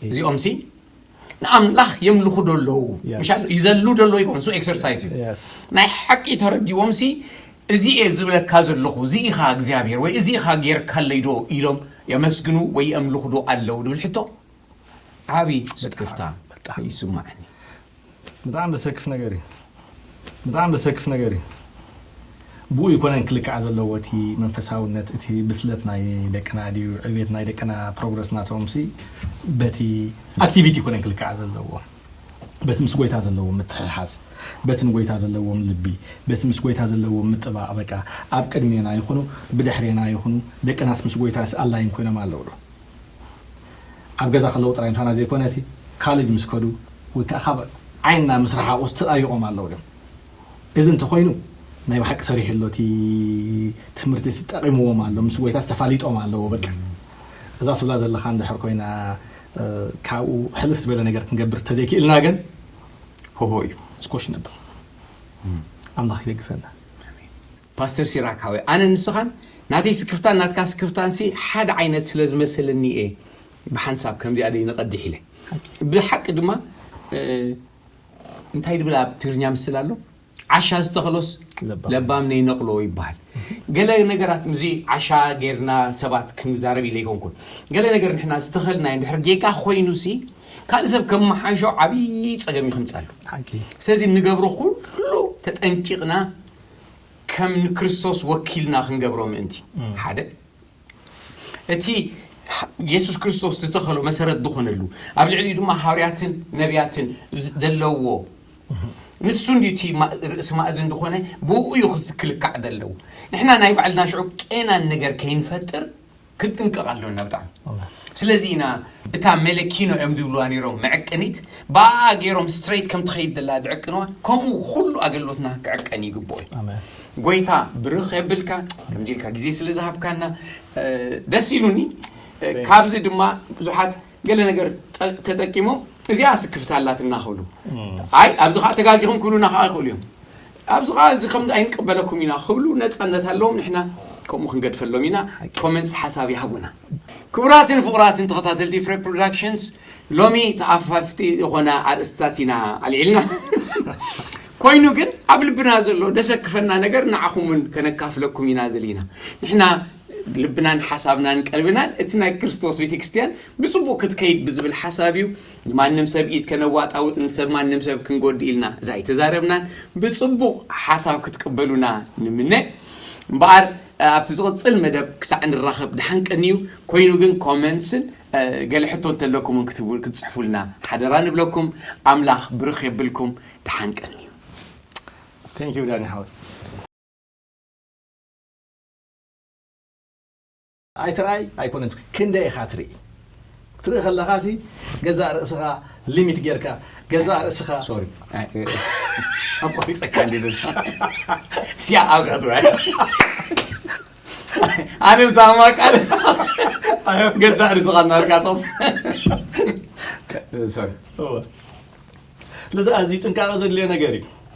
እዚኦም ሲ ንኣምላኽ የምልኹ ዶ ኣለዉ? ምሻ ይዘሉ ዶ ኣለዉ ይኮን? እሱ ኤክሰርሳይዝ እዩ። ናይ ሓቂ ተረዲዎም ሲ እዚ እየ ዝብለካ ዘለኹ፣ እዚ ኢኻ እግዚኣብሔር ወይ እዚ ኢኻ ጌርካለይ ዶ ኢሎም የመስግኑ ወይ የምልኹ ዶ ኣለዉ ዝብል ሕቶ ዓብዪ ስክፍታ ይስማዓኒ። ብጣዕሚ ዘሰክፍ ነገር እዩ። ብጣዕሚ ዘሰክፍ ነገር እዩ። ብኡ ይኮነን ክልካዕ ዘለዎ እቲ መንፈሳውነት፣ እቲ ብስለት ናይ ደቅና ድዩ፣ ዕቤት ናይ ደቅና፣ ፕሮግረስ ናቶም ሲ በቲ ኣክቲቪቲ ይኮነን ክልካዕ ዘለዎ። በቲ ምስ ጎይታ ዘለዎም ምትሕሓዝ፣ በቲ ንጎይታ ዘለዎም ልቢ፣ በቲ ምስ ጎይታ ዘለዎም ምጥባቕ፣ በቃ ኣብ ቅድሜና ይኹኑ ብድሕሬና ይኹኑ ደቅናት ምስ ጎይታ ኣላይን ኮይኖም ኣለዉ ዶ? ኣብ ገዛ ከለዉ ጥራይ ምሳና ዘይኮነ ሲ ካሌጅ ምስ ከዱ ወይ ከዓ ካብ ዓይንና ምስ ረሓቑ ተጣቢቖም ኣለዉ ድዮም? እዚ እንተኾይኑ ናይ ብሓቂ ሰሪሑ ኣሎ እቲ ትምህርቲ ሲ ጠቒምዎም ኣሎ ምስ ጎይታ ተፋሊጦም ኣለዉ በቃ እዛ ትብላ ዘለኻ እንድሕር ኮይና ካብኡ ሕልፍ ዝበለ ነገር ክንገብር ተዘይክእልና ግን ሆሆ እዩ ስኮሽ ነብል ኣምላኽ ይደግፈና ፓስተር ሲራካዊ ኣነ ንስኻን ናተይ ስክፍታን ናትካ ስክፍታን ሲ ሓደ ዓይነት ስለ ዝመሰለኒ እየ ብሓንሳብ ከምዚኣ ደይ ንቐድሕ ኢለ ብሓቂ ድማ እንታይ ድብል ኣብ ትግርኛ ምስል ኣሎ ዓሻ ዝተኸሎስ ለባም ነይነቕሎ ይበሃል ገለ ነገራት ምዚ ዓሻ ጌርና ሰባት ክንዛረብ ኢለ ይኮንኩን ገለ ነገር ንሕና ዝተኸልናዮ እንድሕር ጌጋ ኮይኑ ሲ ካልእ ሰብ ከመሓሾ ዓብዪ ፀገም እዩ ከምፃሉ ስለዚ ንገብሮ ኩሉ ተጠንቂቕና ከም ንክርስቶስ ወኪልና ክንገብሮ ምእንቲ ሓደ እቲ የሱስ ክርስቶስ ዝተኸሎ መሰረት ዝኾነሉ ኣብ ልዕሊኡ ድማ ሃዋርያትን ነቢያትን ዘለዎ ንሱ እንዲ እቲ ርእሲ ማእዝን ዝኾነ ብኡ እዩ ክልካዕ ዘለዎ ንሕና ናይ ባዕልና ሽዑ ቄናን ነገር ከይንፈጥር ክንጥንቀቕ ኣለና ብጣዕሚ ስለዚ ኢና እታ መለኪኖ እዮም ዝብልዋ ነይሮም መዕቀኒት ብኣ ገይሮም ስትሬት ከም ትኸይድ ዘላ ዝዕቅንዋ ከምኡ ኩሉ ኣገልግሎትና ክዕቀን ይግብኦ እዩ ጎይታ ብርኽ የብልካ ከምዚ ኢልካ ግዜ ስለ ዝሃብካና ደስ ኢሉኒ ካብዚ ድማ ብዙሓት ገለ ነገር ተጠቂሞም እዚኣ ስክፍታ ኣላትና ክብሉ ኣይ ኣብዚ ከዓ ተጋጊኹም ክብሉና ከዓ ይኽእሉ እዮም ኣብዚ ከዓ እዚ ከም ኣይንቀበለኩም ኢና ክብሉ ነፃነት ኣለዎም ንሕና ከምኡ ክንገድፈሎም ኢና ኮመንትስ ሓሳብ ይሃቡና ክቡራትን ፍቑራትን ተኸታተልቲ ፍሬ ፕሮዳክሽንስ ሎሚ ተኣፋፍቲ ዝኾነ ኣርእስትታት ኢና ኣልዒልና ኮይኑ ግን ኣብ ልብና ዘሎ ደሰክፈና ነገር ንዓኹም እውን ከነካፍለኩም ኢና ደሊና ንሕና ልብናን ሓሳብናን ቀልብናን እቲ ናይ ክርስቶስ ቤተክርስትያን ብፅቡቅ ክትከይድ ብዝብል ሓሳብ እዩ ንማንም ሰብ ኢድ ከነዋጣውጥ ንሰብ ማንም ሰብ ክንጎድ ኢልና እዛ ኣይተዛረብናን ብፅቡቅ ሓሳብ ክትቅበሉና ንምነ እምበኣር ኣብቲ ዝቕፅል መደብ ክሳዕ ንራኸብ ድሓን ቀንዩ ኮይኑ ግን ኮመንትስን ገለ ሕቶ እንተለኩም እውን ክትብሉ ክትፅሕፉልና ሓደራ ንብለኩም ኣምላኽ ብርኽ የብልኩም ድሓን ቀንዩ Thank you ዳኒ ሓወይ ኣይትርኣይ ኣይኮነን ክንደይ ኢኻ ትርኢ ክትርኢ ከለኻ ሲ ገዛእ ርእስኻ ሊሚት ጌርካ ገዛእ ርእስኻ ሶሪ ኣቋሪፀካ እንዲ ሲያ ኣብጋትዋ ኣነ ብዛዕባ ቃል ገዛእ ርእስኻ እናርካቶስ ሶሪ ስለዚ ኣዝዩ ጥንቃቐ ዘድልዮ ነገር እዩ